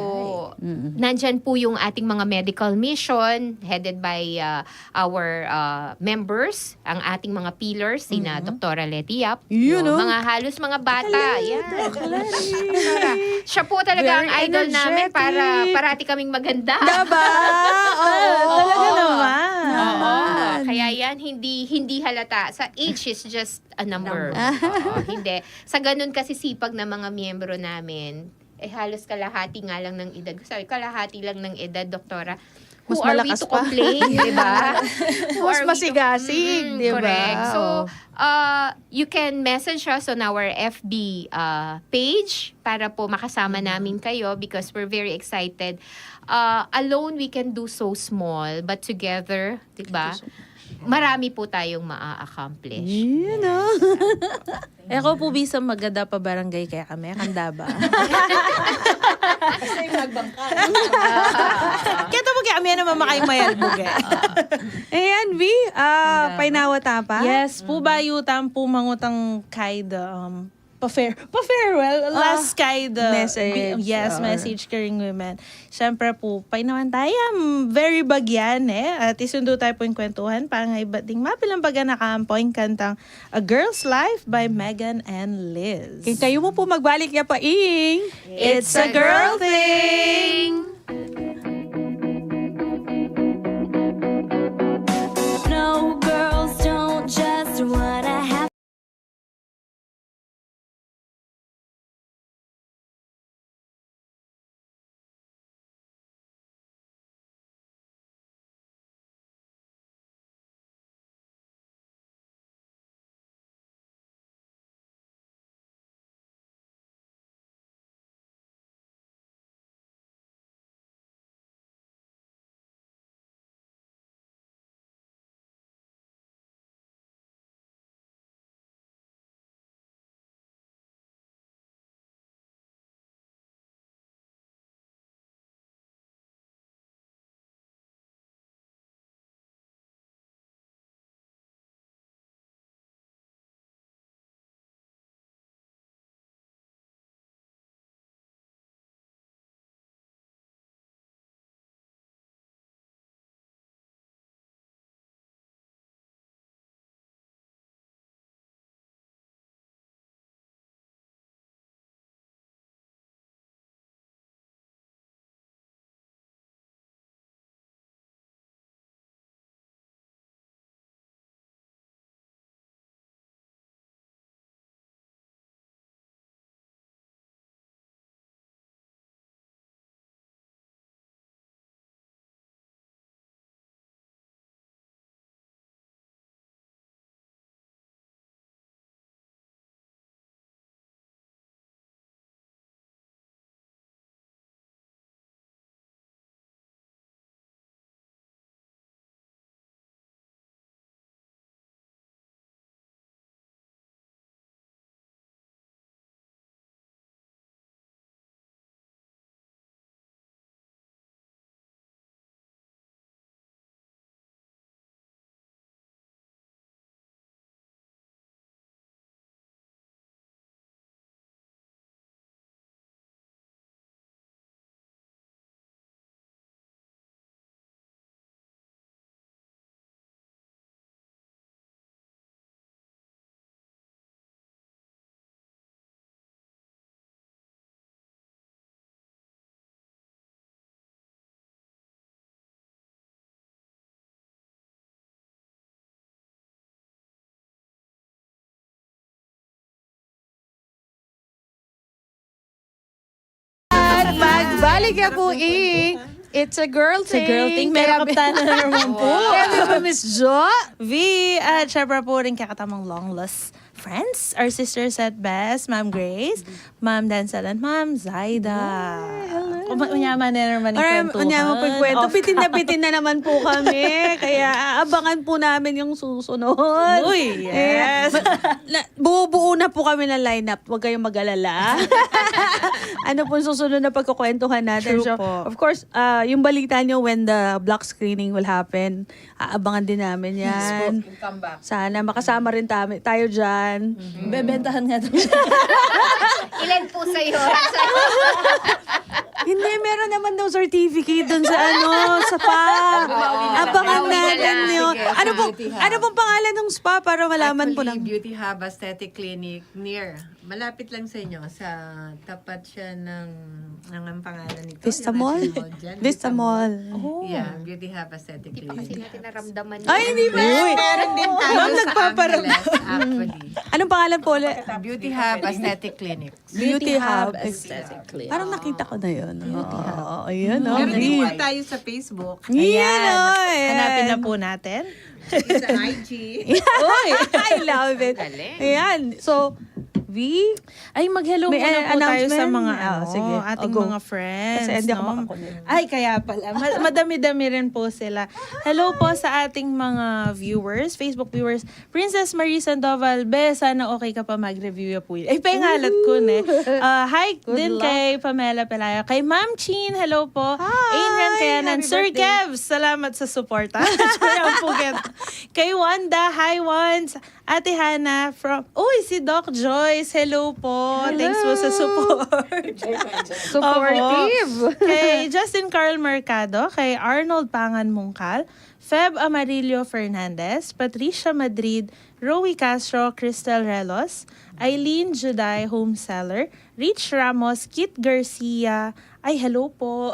nandyan po yung ating mga medical mission headed by uh, our uh, members, ang ating mga pillars, sina Doktora Leti Yap, yung mga halos mga bata. Yan. Doktora. Siya po talaga ang idol namin para parati kaming maganda. Diba? Oo, talaga naman. Oo. Kaya yan, hindi hindi halata. Sa age is just a number. Oo, hindi. Sa ganun kasi sipag ng mga miyembro namin, eh halos kalahati nga lang ng edad. Sabi, kalahati lang ng edad, Doktora. Who are we to complain, di ba? Mas masigasig, di ba? Correct. So, uh, you can message us on our F B uh, page para po makasama namin kayo because we're very excited. Uh, alone, we can do so small, but together, di ba? Marami po tayong maa-accomplish. Yun, no? E ko po bisa magada pa barangay kaya kami, kanda ba? Kaya po kaya kami naman makayong mayalbog eh. Ayan, V, ah, painawa ta pa? Yes, po bayu tam po mangutang kaida, um, pa-fair, pa-farewell, last kaida, message. Yes, message karing women. Siyempre po, painawan tayo. Very bagyan eh. At isundo tayo po yung kwentuhan. Pangay ba't ding mapilang paganakan po yung kantang A Girl's Life by Megan and Liz. Kaya kayo mo po magbalik ya pa ing It's a Girl Thing! No girls don't just wanna have Halika po, eh. It's a girl thing. It's a girl thing. Meron ka pa na naman po. Kaya po, Miss Jo. V, at syempre po rin kaya katamang long lost friends, our sisters at best, Ma'am Grace, Ma'am Denzel, and Ma'am Zaida. Ay, hello. Uma-, unyaman na naman yung Maram-, kwentuhan. Unyaman po yung kwento. Off. Bitin na bitin na naman po kami. Kaya aabangan po namin yung susunod. Uy, yes. Eh, ma-, na, buo-buo na po kami ng lineup. Huwag kayong mag-alala. Ano pong susunod na pagkukwentuhan natin? True po. So, of course, ah, yung balita nyo when the block screening will happen, aabangan din namin yan. Yes po. Yung comeback. Sana makasama rin tami-, tayo dyan. Bebentahan nga daw. Ilan po sa'yo? Hindi, meron naman daw certificate dun sa ano, sa pa. Abangan natin yun. Sige, ano pong, ano pong pangalan ng spa para malaman po ng Beauty Hub Aesthetic Clinic near. Malapit lang sa inyo, sa tapat siya ng, ng ang pangalan nito, Vista Mall? Vista Mall. Oh. Yeah, Beauty Hub Aesthetic Clinic. Hindi pa kasi natin naramdaman. Ay, hindi pa. Uy, meron din tayo sa Angeles, actually. Anong pangalan po ulit? Beauty Hub Aesthetic Clinic. Beauty Hub Aesthetic Clinic. Parang nakita ko na yun. Beauty Hub. Oo, yun, oh. Meron din po tayo sa Facebook. Ayan, oh, ayan. Hanapin na po natin. Sa I G. Uy! I love it. Galing. Ayan. So, V, ay, mag-hello muna po tayo sa mga, ano, ating mga friends, no? Kasi hindi ako makakunik. Ay, kaya pala. Ma-, madami-dami rin po sila. Hello po sa ating mga viewers, Facebook viewers. Princess Marie Sandoval, be, sana okay ka pa mag-review ya po. Ay, pangalat ko, ne. Ah, hi din kay Pamela Pelayo. Kay Ma'am Chin, hello po. Hi, Ain Rankayanan. Sir Kev, salamat sa suporta. Kay Wanda, hi, Wans. Ate Hana from, uy, si Doc Joyce, hello po. Thanks po sa support. Supportive. Opo. Kay Justin Carl Mercado, kay Arnold Pangan Mungkal, Feb Amarillo Fernandez, Patricia Madrid, Rowie Castro, Cristel Relos, Eileen Juday, home seller, Rich Ramos, Kit Garcia, ay, hello po.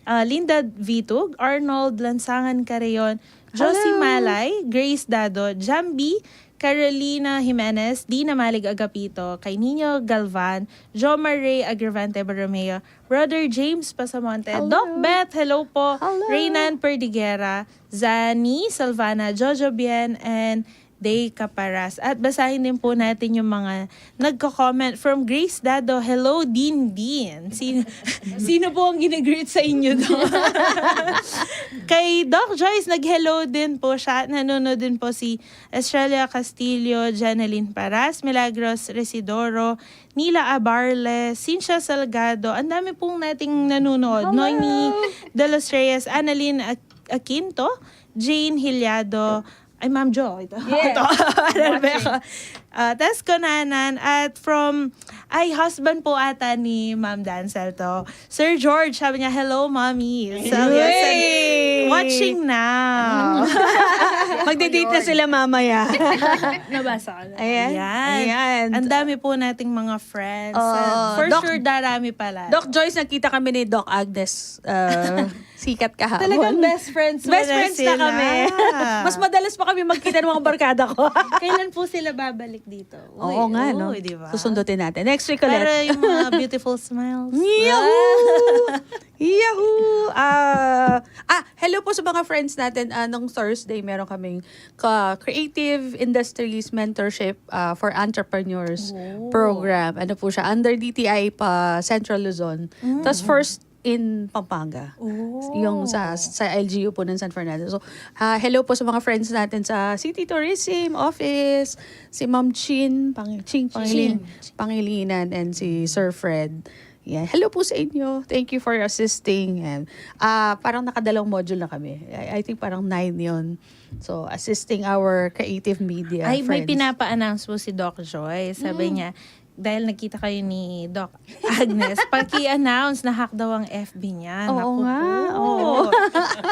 Ah, Linda Vitug, Arnold Lansangan Carreon, Josie Malay, Grace Dado, Jambi, Carolina Jimenez, Dina Malig Agapito, kay Nino Galvan, Jomar Ray Agravante Borromeo, Brother James Pasamonte, Doc Beth, hello po, Reynan Perdiguera, Zani Salvana, Jojo Bien, and Day Caparas. At basahin din po natin yung mga nagko-comment. From Grace Dado, "Hello, Din Din." Sino, sino po ang ginigreet sa inyo doon? Kay Doc Joyce, nag-hello din po siya. Nanonood din po si Estrella Castillo, Janeline Paras, Milagros Residoro, Nila Abarle, Cynthia Salgado. Ang dami pong nating nanonood. Hello. Noemi De Los Reyes, Annalyn Aqu-, Aquinto, Jane Hilyado, ay, Ma'am Jo, ito. Yes. Ito. Rebecca. Ah, Tess Conanan, at from, ay, husband po ata ni Ma'am Dancel to. Sir George, sabi niya, "Hello, Mommy." So, yes, and watching now. Magde-date na sila mamaya. Nabasa ko na. Ayan. Ayan. Ang dami po nating mga friends. Oo, for sure, darami pala. Doc Joyce, nagkita kami ni Doc Agnes. Ah, sikat kahapon. Talagang best friends mo na sila. Best friends na kami. Mas madalas pa kami magkita ng mga barkada ko. Kailan po sila babalik dito? Oo nga, no? Uy, di ba? Susundutin natin. Next week ulit. Para yung mga beautiful smiles. Yahoo! Yahoo! Ah, ah, hello po sa mga friends natin. Ah, nung Thursday, meron kaming ka-, Creative Industries Mentorship, ah, for Entrepreneurs program. Ano po siya? Under D T I pa Central Luzon. Tas first in Pampanga. Oh. Yung sa, sa L G U po ng San Fernando. So, ah, hello po sa mga friends natin sa City Tourism Office, si Ma'am Chin, Pang-, Ching Pangilin-, Pangilinan, and si Sir Fred. Yan. Hello po sa inyo. Thank you for assisting. And, ah, parang nakadalawang module na kami. I, I think parang nine yun. So, assisting our creative media friends. Ay, may pinapa-announce po si Doc Joy. Sabi niya, dahil nagkita kayo ni Doc Agnes, paki-announce na hack daw ang F B niya. Oo nga, oo.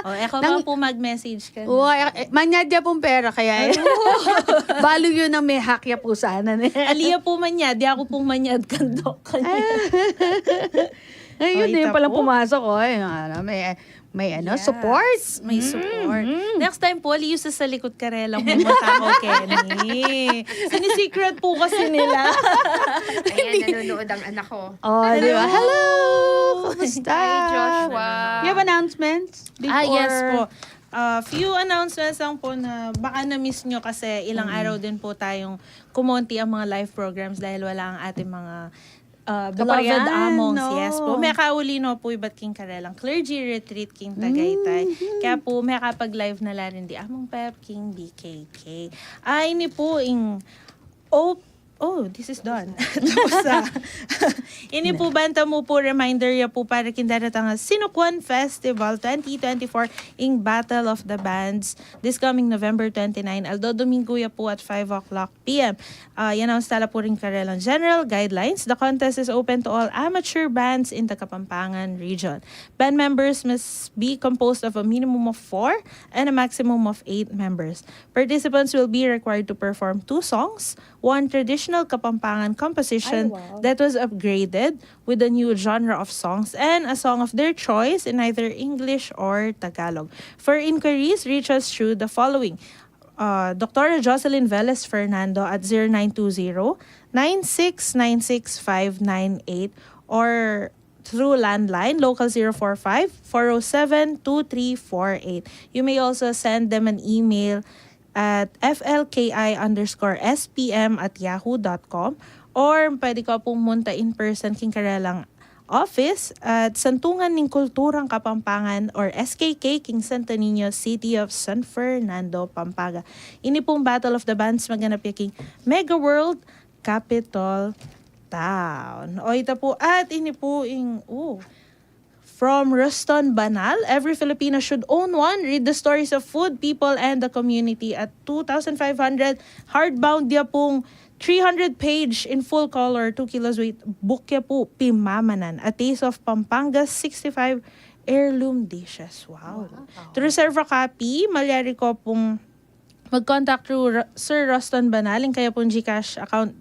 O, ikaw pa po mag-message ka na. Oo, eh, eh, manyad ya pung pera, kaya, eh. Balu yun ang may hack ya po sana, eh. Ali ya po manyad, di ako pong manyad kan Doc. Ayun, yun palang pumasok, oh, eh, ano, may, may ano, support. Yes, may support. Next time po, liyu sa, sa likod karelang mumutang o Kenny. Sinisecret po kasi nila. Ayan, nanonood ang anak ko. Oh, di ba? Hello! Kumusta? Hi, Joshua. You have announcements? Before... Ah, yes po. Ah, few announcements lang po na baka na-miss nyo kasi ilang araw din po tayong kumonti ang mga live programs dahil wala ang ating mga ah, beloved Kaparian, amongs. No? Yes po. Mekauli no po ibat king karelang clergy retreat king Tagaytay. Kaya po, mekapag-live na la rin di Among Pep king B K K. Ah, ini po ing... Oh, oh, this is done. Tapos, ah, ini po banta mo po, reminder ya po para king daratang Sinukuan Festival twenty twenty-four ing Battle of the Bands this coming November twenty-nine, aldo Domingo ya po at five o'clock p m. Uh, yan ang stala po rin karelang general guidelines. The contest is open to all amateur bands in the Kapampangan region. Band members must be composed of a minimum of four and a maximum of eight members. Participants will be required to perform two songs, one traditional Kapampangan composition that was upgraded with a new genre of songs, and a song of their choice in either English or Tagalog. For inquiries, reach us through the following. Uh, Doctora Jocelyn Velez Fernando at zero nine two zero, nine six nine six five nine eight, or through landline, local zero four five, four oh seven, two three four eight. You may also send them an email at F L K I underscore S P M at yahoo dot com, or pwede ka pong munta in person king karelang office at Santungan ning Kulturang Kapampangan or S K K king Santo Niño, City of San Fernando, Pampanga. Ini pong Battle of the Bands maganap ya king Mega World Capitol Town. O ita po, at ini po ing, oh, from Ruston Banal, every Filipino should own one. Read the stories of food, people, and the community at two thousand five hundred. Hardbound ya pong three hundred page in full color, two kilos weight. Book ya po, Pimamanan, A Taste of Pampanga's sixty-five Heirloom Dishes. Wow. To reserve a copy, malyari ko pong mag-contact through Ru- Sir Ruston Banal, ing kaya pong GCash account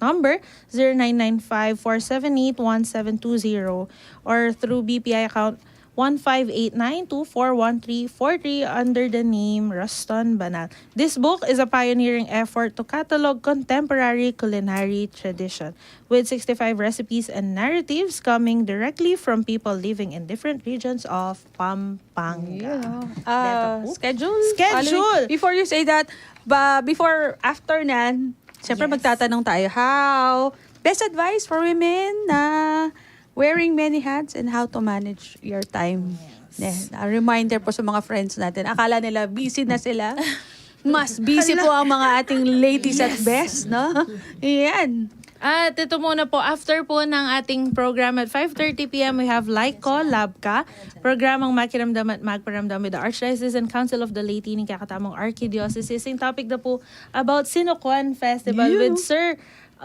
number zero nine nine five four seven eight one seven two zero or through B P I account one five eight nine two four one three four three under the name Ruston Banal. This book is a pioneering effort to catalog contemporary culinary tradition with sixty-five recipes and narratives coming directly from people living in different regions of Pampanga. Yun, oh. Beto Ah, po. schedule. Schedule. Aling, before you say that, ba, before, after nan, siyempre Yes. magtatanong tayo, how, best advice for women na wearing many hats and how to manage your time. Yes. Ne, a reminder po sa mga friends natin. Akala nila busy na sila. Mas busy po ang mga ating ladies at best, no? Iyan. At ito muna po, after po ng ating program at five thirty p m, we have Like Ko, Lab Ka, programang makiramdam at magparamdam with the Archdiocesan Council of the Leyte ning kakatamung Archdiocese. Ing topic na po about Sinukuan Festival Yun, with oh. Sir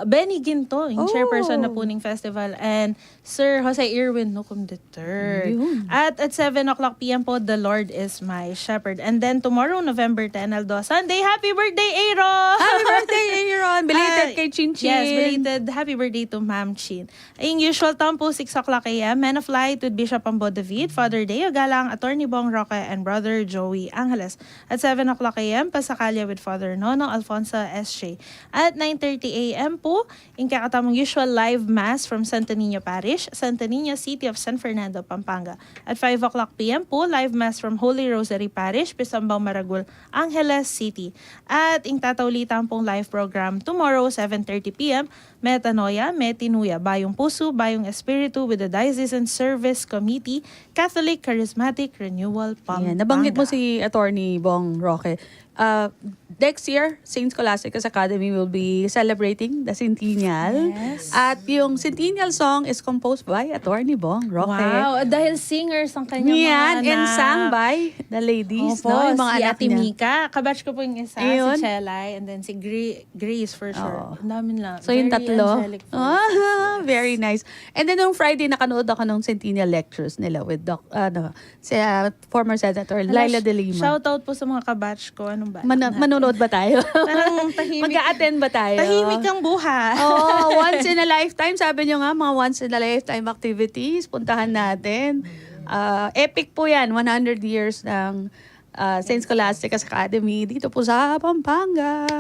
Benny Ginto, yung Oh. chairperson na po ning festival, and Sir Jose Irwin Nucum the third. Yun. At at seven o'clock p m po, The Lord is My Shepherd. And then tomorrow, November ten, aldo Sunday, happy birthday, Aaron! Happy birthday, Aaron! Belated Ah, kay Chin Chin. Yes, belated happy birthday to Ma'am Chin. Ing usual tampo, six o'clock a m, Men of Light with Bishop Ambo David, Father Deo Galang, Attorney Bong Roque, and Brother Joey Angeles. At seven o'clock a m, Pasakal ya with Father Nono Alfonso S J. At nine thirty a m po, ing kakatamung usual live mass from Santo Niño Parish, Santo Niño, City of San Fernando, Pampanga. At five o'clock p m po, live mass from Holy Rosary Parish, Pisambang Maragul, Angeles City. At ing tataulitan pong live program tomorrow, seven thirty p m, Metanoia, Metinuya, Bayung Pusu, Bayung Espiritu with the Diocesan Service Committee, Catholic Charismatic Renewal, Pampanga. Yan. Nabanggit mo si Attorney Bong Roque. Uh, next year, Saint Scholastica's Academy will be celebrating the centennial. Yes. At yung centennial song is composed by Attorney Bong Roque. Wow, dahil singers ang kanyang Yan, mga and anak. Sang by the ladies, Opo, no? Yung mga si anak Ate niya. Mika. Kabatch ko po yung isa, Ayun. Si Chelay, and then si Gre- Grace for short. Oo. Ang dami nila. So, yung Very tatlo. Angelic voices. Ah, Yes. very nice. And then, nung Friday, nakanood ako ng centennial lectures nila with Doc, ano, si ah, former Senator Hala, Leila sh- de Lima. Shout out po sa mga kabatch ko. Anong ba? Mana- manonood ba tayo? Parang tahimik. Mag-a-attend ba tayo? Tahimik ang buhay. Oo, once in a lifetime. Sabi nyo nga, mga once in a lifetime activities, puntahan natin. Ah, epic po yan, one hundred years ng ah, Saint Scholastica's Academy dito po sa Pampanga.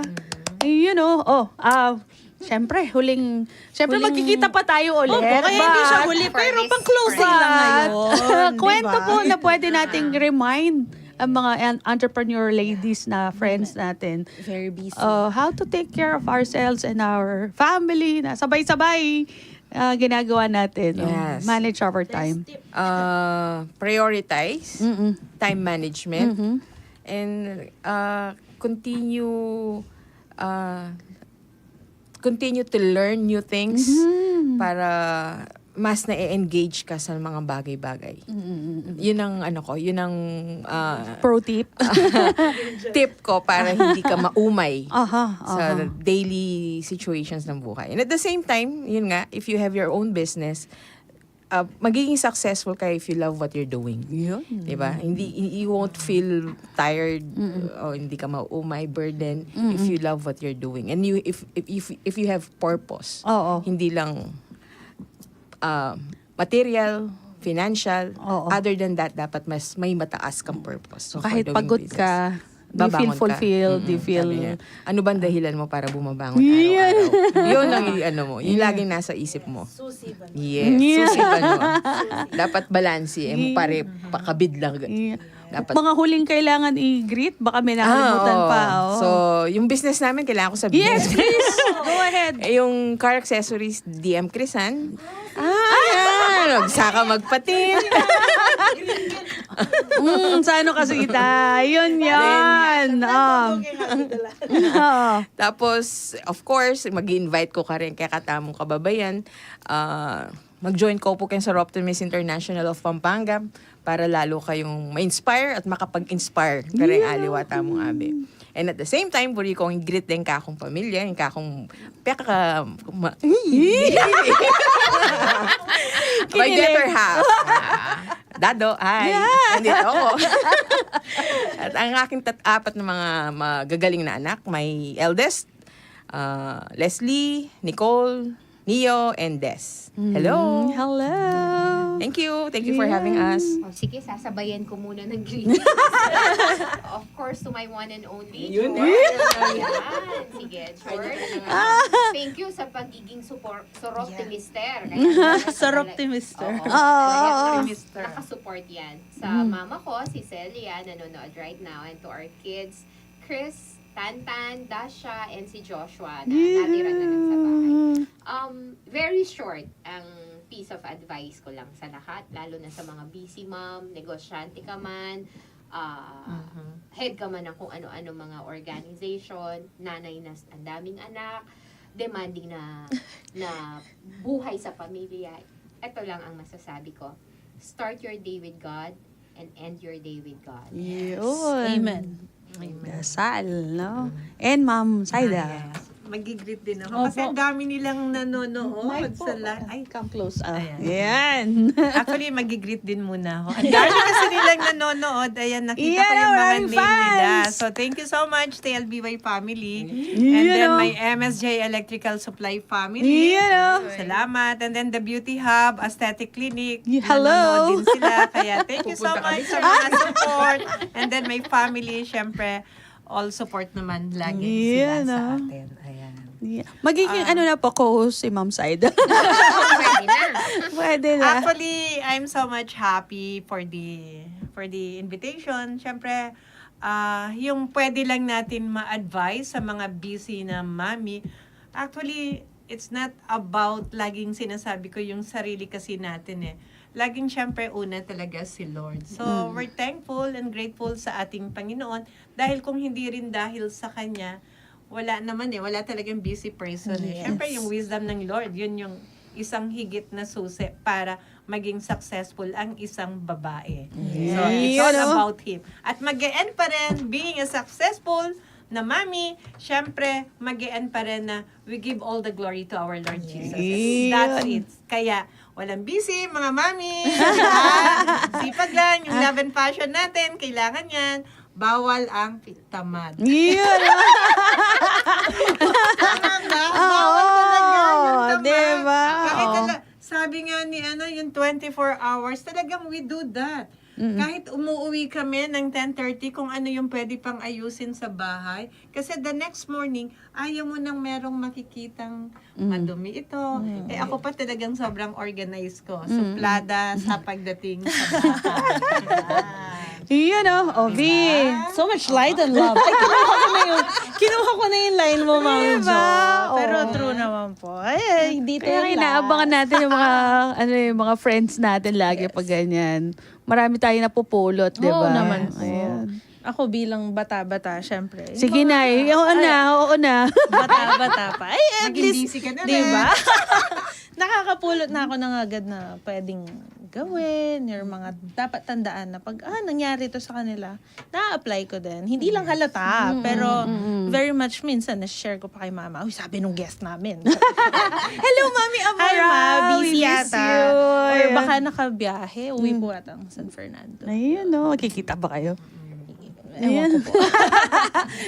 You know, oh, ah, syempre, huling, syempre, Huling magkikita pa tayo ulit. Opo, kaya hindi siya But huli, For pero this pang closing friend. lang ngayon, di Kwento ba? po na pwede nating remind ang mga en- entrepreneur ladies na friends natin. Very busy. Uh, how to take care of ourselves and our family na sabay-sabay ah, ginagawa natin. No? Yes. Manage our time. Uh, prioritize, Mm-mm. time management, Mm-hmm. and uh, continue uh, continue to learn new things Mm-hmm. para mas na-engage ka sa mga bagay-bagay. Mm-mm. Yun ang ano ko, yun ang ah, Pro tip. tip ko para hindi ka maumay Aha, sa aha. daily situations ng buhay. And at the same time, yun nga, if you have your own business, uh, magiging successful ka if you love what you're doing. Yun. Diba? Hindi, y- you won't feel tired Mm-mm. o hindi ka maumay, burden if Mm-mm. you love what you're doing. And you if if if, if you have purpose. Oo. Hindi lang uh, material, financial. Oo. Other than that, dapat mas may mataas kang purpose. So, for Kahit doing pagod business. ka, do you feel Babangon ka. fulfilled? Do you Mm-mm. feel Sabi niya, ano bang dahilan mo para bumabangon Yun. araw-araw? Yun ang i- ano mo. Yung laging nasa isip mo. Yes, Yeah. susi ba nun? Dapat balanse. Eh, mo pare, pakabid lang. Yeah. Dapat Mga huling kailangan i-greet, baka may nakalimutan Ah, oo. pa. Oh. So, yung business namin, kailangan ko sabihin. Yes, please. Go ahead. Eh, yung car accessories, D M Crisan. Ah, yan. Magsaka magpatin. Mm, sa ano kasi kita? Yun, yun. Oh. Oo. Tapos, of course, mag-invite ko ka rin kaya katamong kababayan. Ah, mag-join ko po kayo sa Roptimist International of Pampanga para lalo kayong ma-inspire at makapag-inspire kareng aliwa tamong abi. And at the same time, buri kong i-greet din kakung pamilya, yung kakung peka ma- My Kinilig. better half. Dado, hi. Yeah. Nandito ako. At ang aking tat apat na mga magagaling na anak, my eldest, uh, Leslie, Nicole, Neo, and Des. Hello. Mm, hello. Thank you. Thank you for having us. Oh, sige, sasabayan ko muna ng greetings. Of course, to my one and only, Yun George. eh. Ayan. Sige, George. Thank you sa pagiging support, surop Yes. ni Mister. Kaya Surop talaga- ni Mister. Oo, Oo. talaga Mister. Nakasupport yan. Sa Mm. mama ko, si Celia, nanonood right now, and to our kids, Chris, Tantan, Dasha, and si Joshua na Yeah. natira na lang sa bahay. Um, very short ang piece of advice ko lang sa lahat, lalo na sa mga busy mom, negosyante ka man, ah, Mhm. head ka man ng kung ano-ano mga organization, nanay na s- ang daming anak, demanding na, na buhay sa pamilya. Ito lang ang masasabi ko. Start your day with God and end your day with God. Yun. Amen. Amen. Dasal, no? And Ma'am Saida. Ah, yes. Magi-greet din ako. Opo. Kasi ang dami nilang nanonood Mic po. sa la- Ay. Come close. Ah, Ayan. yan. Actually, magi-greet din muna ako. Ang dami kasi nilang nanonood. Ayan, nakita Yeah, ko yung mga maraming name nila. fans. So, thank you so much, T L B Y family. Yeah, And then, no? my M S J Electrical Supply family. Yeah, no? Salamat. And then, the Beauty Hub, Aesthetic Clinic. Yeah, hello. Nanonood din sila. Kaya, thank you so Pupunta kami much sa sa mga support. And then, my family, syempre, all support naman lagi Yeah, sila sa no? atin. Ayan. Yeah. Magiging Ah. ano na po, co-host si Ma'am Saida. Pwede na. Pwede na. Actually, I'm so much happy for the for the invitation. Siyempre, ah, yung pwede lang natin ma-advise sa mga busy na mami, actually, it's not about laging sinasabi ko yung sarili kasi natin eh. Laging siyempre una talaga si Lord. So, Mm. we're thankful and grateful sa ating Panginoon dahil kung hindi rin dahil sa Kanya, wala naman eh, wala talagang busy person eh. Yes. Siyempre, yung wisdom ng Lord, yun yung isang higit na susi para maging successful ang isang babae. Yes. So, it's all Yun, oh. about Him. At mag-e-end pa rin, being a successful na mami, syempre, mag-e-end pa rin na we give all the glory to our Lord Jesus. Yun. That's it. Kaya, walang busy, mga mami. Sipag lang, yung love and passion natin, kailangan yan. Bawal ang tamad. Yun. Tama ba? Oo, Bawal talaga yung tamad. Diba? Kahit Oo. ala- sabi Sabi nga ni ano, yung twenty-four hours, talagang we do that. Kahit umuwi kami ng ten thirty, kung ano yung pwede pang ayusin sa bahay. Kasi the next morning, ayaw mo nang merong makikitang madumi ito. Eh, ako pa talagang sobrang organized ko. Suplada sa pagdating sa bahay. Yun, oh. O, V. So much light and love. Ay, kinuha ko na yung, kinuha ko na yung line mo, Ma'am Jo. Pero true naman po. Ay, ay, dito Kaya yan lang. Inaabangan natin yung mga, ano, yung mga friends natin lagi pag ganyan. Marami tayong napupulot, di ba? Oo naman po. Ayan. Ako bilang bata-bata, syempre. Sige na, eh. Oo na, oo na. Bata-bata pa. Ay, at least, di ba? Nakakapulot na ako ng agad na pwedeng gawin, yung mga dapat tandaan na pag, ah, nangyari to sa kanila, na-apply ko din. Hindi lang halata, pero very much minsan na-share ko pa kay mama, "Uy, sabi nung guest namin." Hello, Mami Amara. Hi, Ma. Busy yata. Or baka nakabiyahe. Uwi po ata ang San Fernando. Ayun, no. Magkikita ba kayo? Ewan ko po.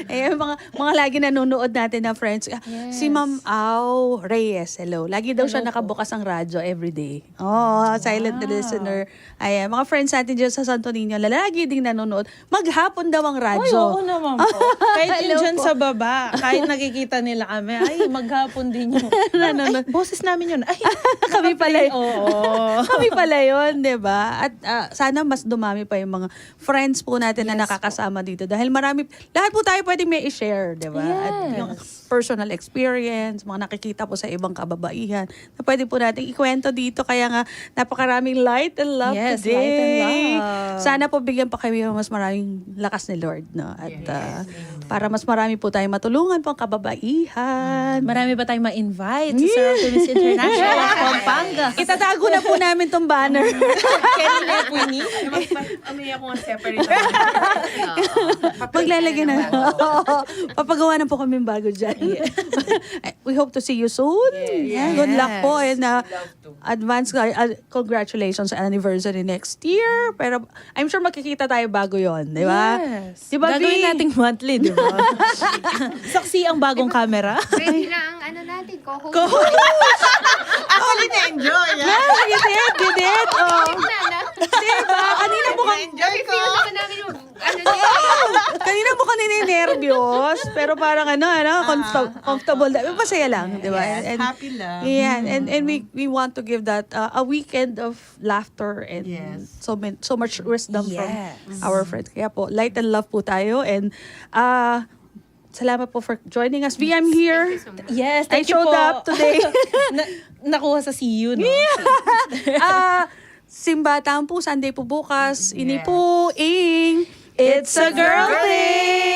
Ayan, mga, mga lagi nanonood natin na friends. Ah, si Ma'am Au Reyes, hello. Lagi daw siya nakabukas ang radyo everyday. Oh, silent listener. Ayan, mga friends natin dyan sa Santo Niño, lagi ding nanonood. Maghapon daw ang radyo. Ay, oo naman po. Kahit yung dyan sa baba, kahit nakikita nila kami, ay, maghapon din yun. Ay, boses namin yun. Ay, kami pala yun. Oo. Kami pala yun, di ba? At ah, sana mas dumami pa yung mga friends po natin na nakakasama dito. Dahil marami, lahat po tayo pwedeng may i-share, di ba? At yung personal experience, mga nakikita po sa ibang kababaihan, na pwede po natin ikwento dito. Kaya nga, napakaraming light and love today. Yes, light and love. Sana po bigyan pa kami ng mas maraming lakas ni Lord, no? At ah, para mas marami po tayong matulungan pong kababaihan. Marami pa tayong ma-invite sa Sir Optimist International of Pampanga. Itatago na po namin tong banner. Kaya nila po ini. Ano ako nga separate? Maglalagay na. Papagawa na po kami bago dyan. We hope to see you soon. Yes. Good luck po and uh, advance uh, congratulations sa anniversary next year. Pero I'm sure magkikita tayo bago yon, di ba? Yes. Di ba, Gagawin nating monthly, di ba? Saksi ang bagong camera. Ready na ang ano natin, co-host. Actually, na-enjoy. Yeah, you did, you did. Oh. Di ba? Kanina mo kami, na-enjoy ko. Feel naman namin yung ano niya. Kanina mo kanina yung nervyos, pero parang ano, ano, comfort- comfortable. Masaya lang, di ba? Yes, happy lang. Yeah, and, and we, we want to give that uh, a weekend of laughter and so, man- so much wisdom from our friends. Kaya po, light and love po tayo. And uh, salamat po for joining us. V, I'm here. Yes, thank you po. I showed up today. Na- nakuha sa see you, no? Ah, Simbatan po, Sunday po bukas. Ini po ing It's a Girl Thing!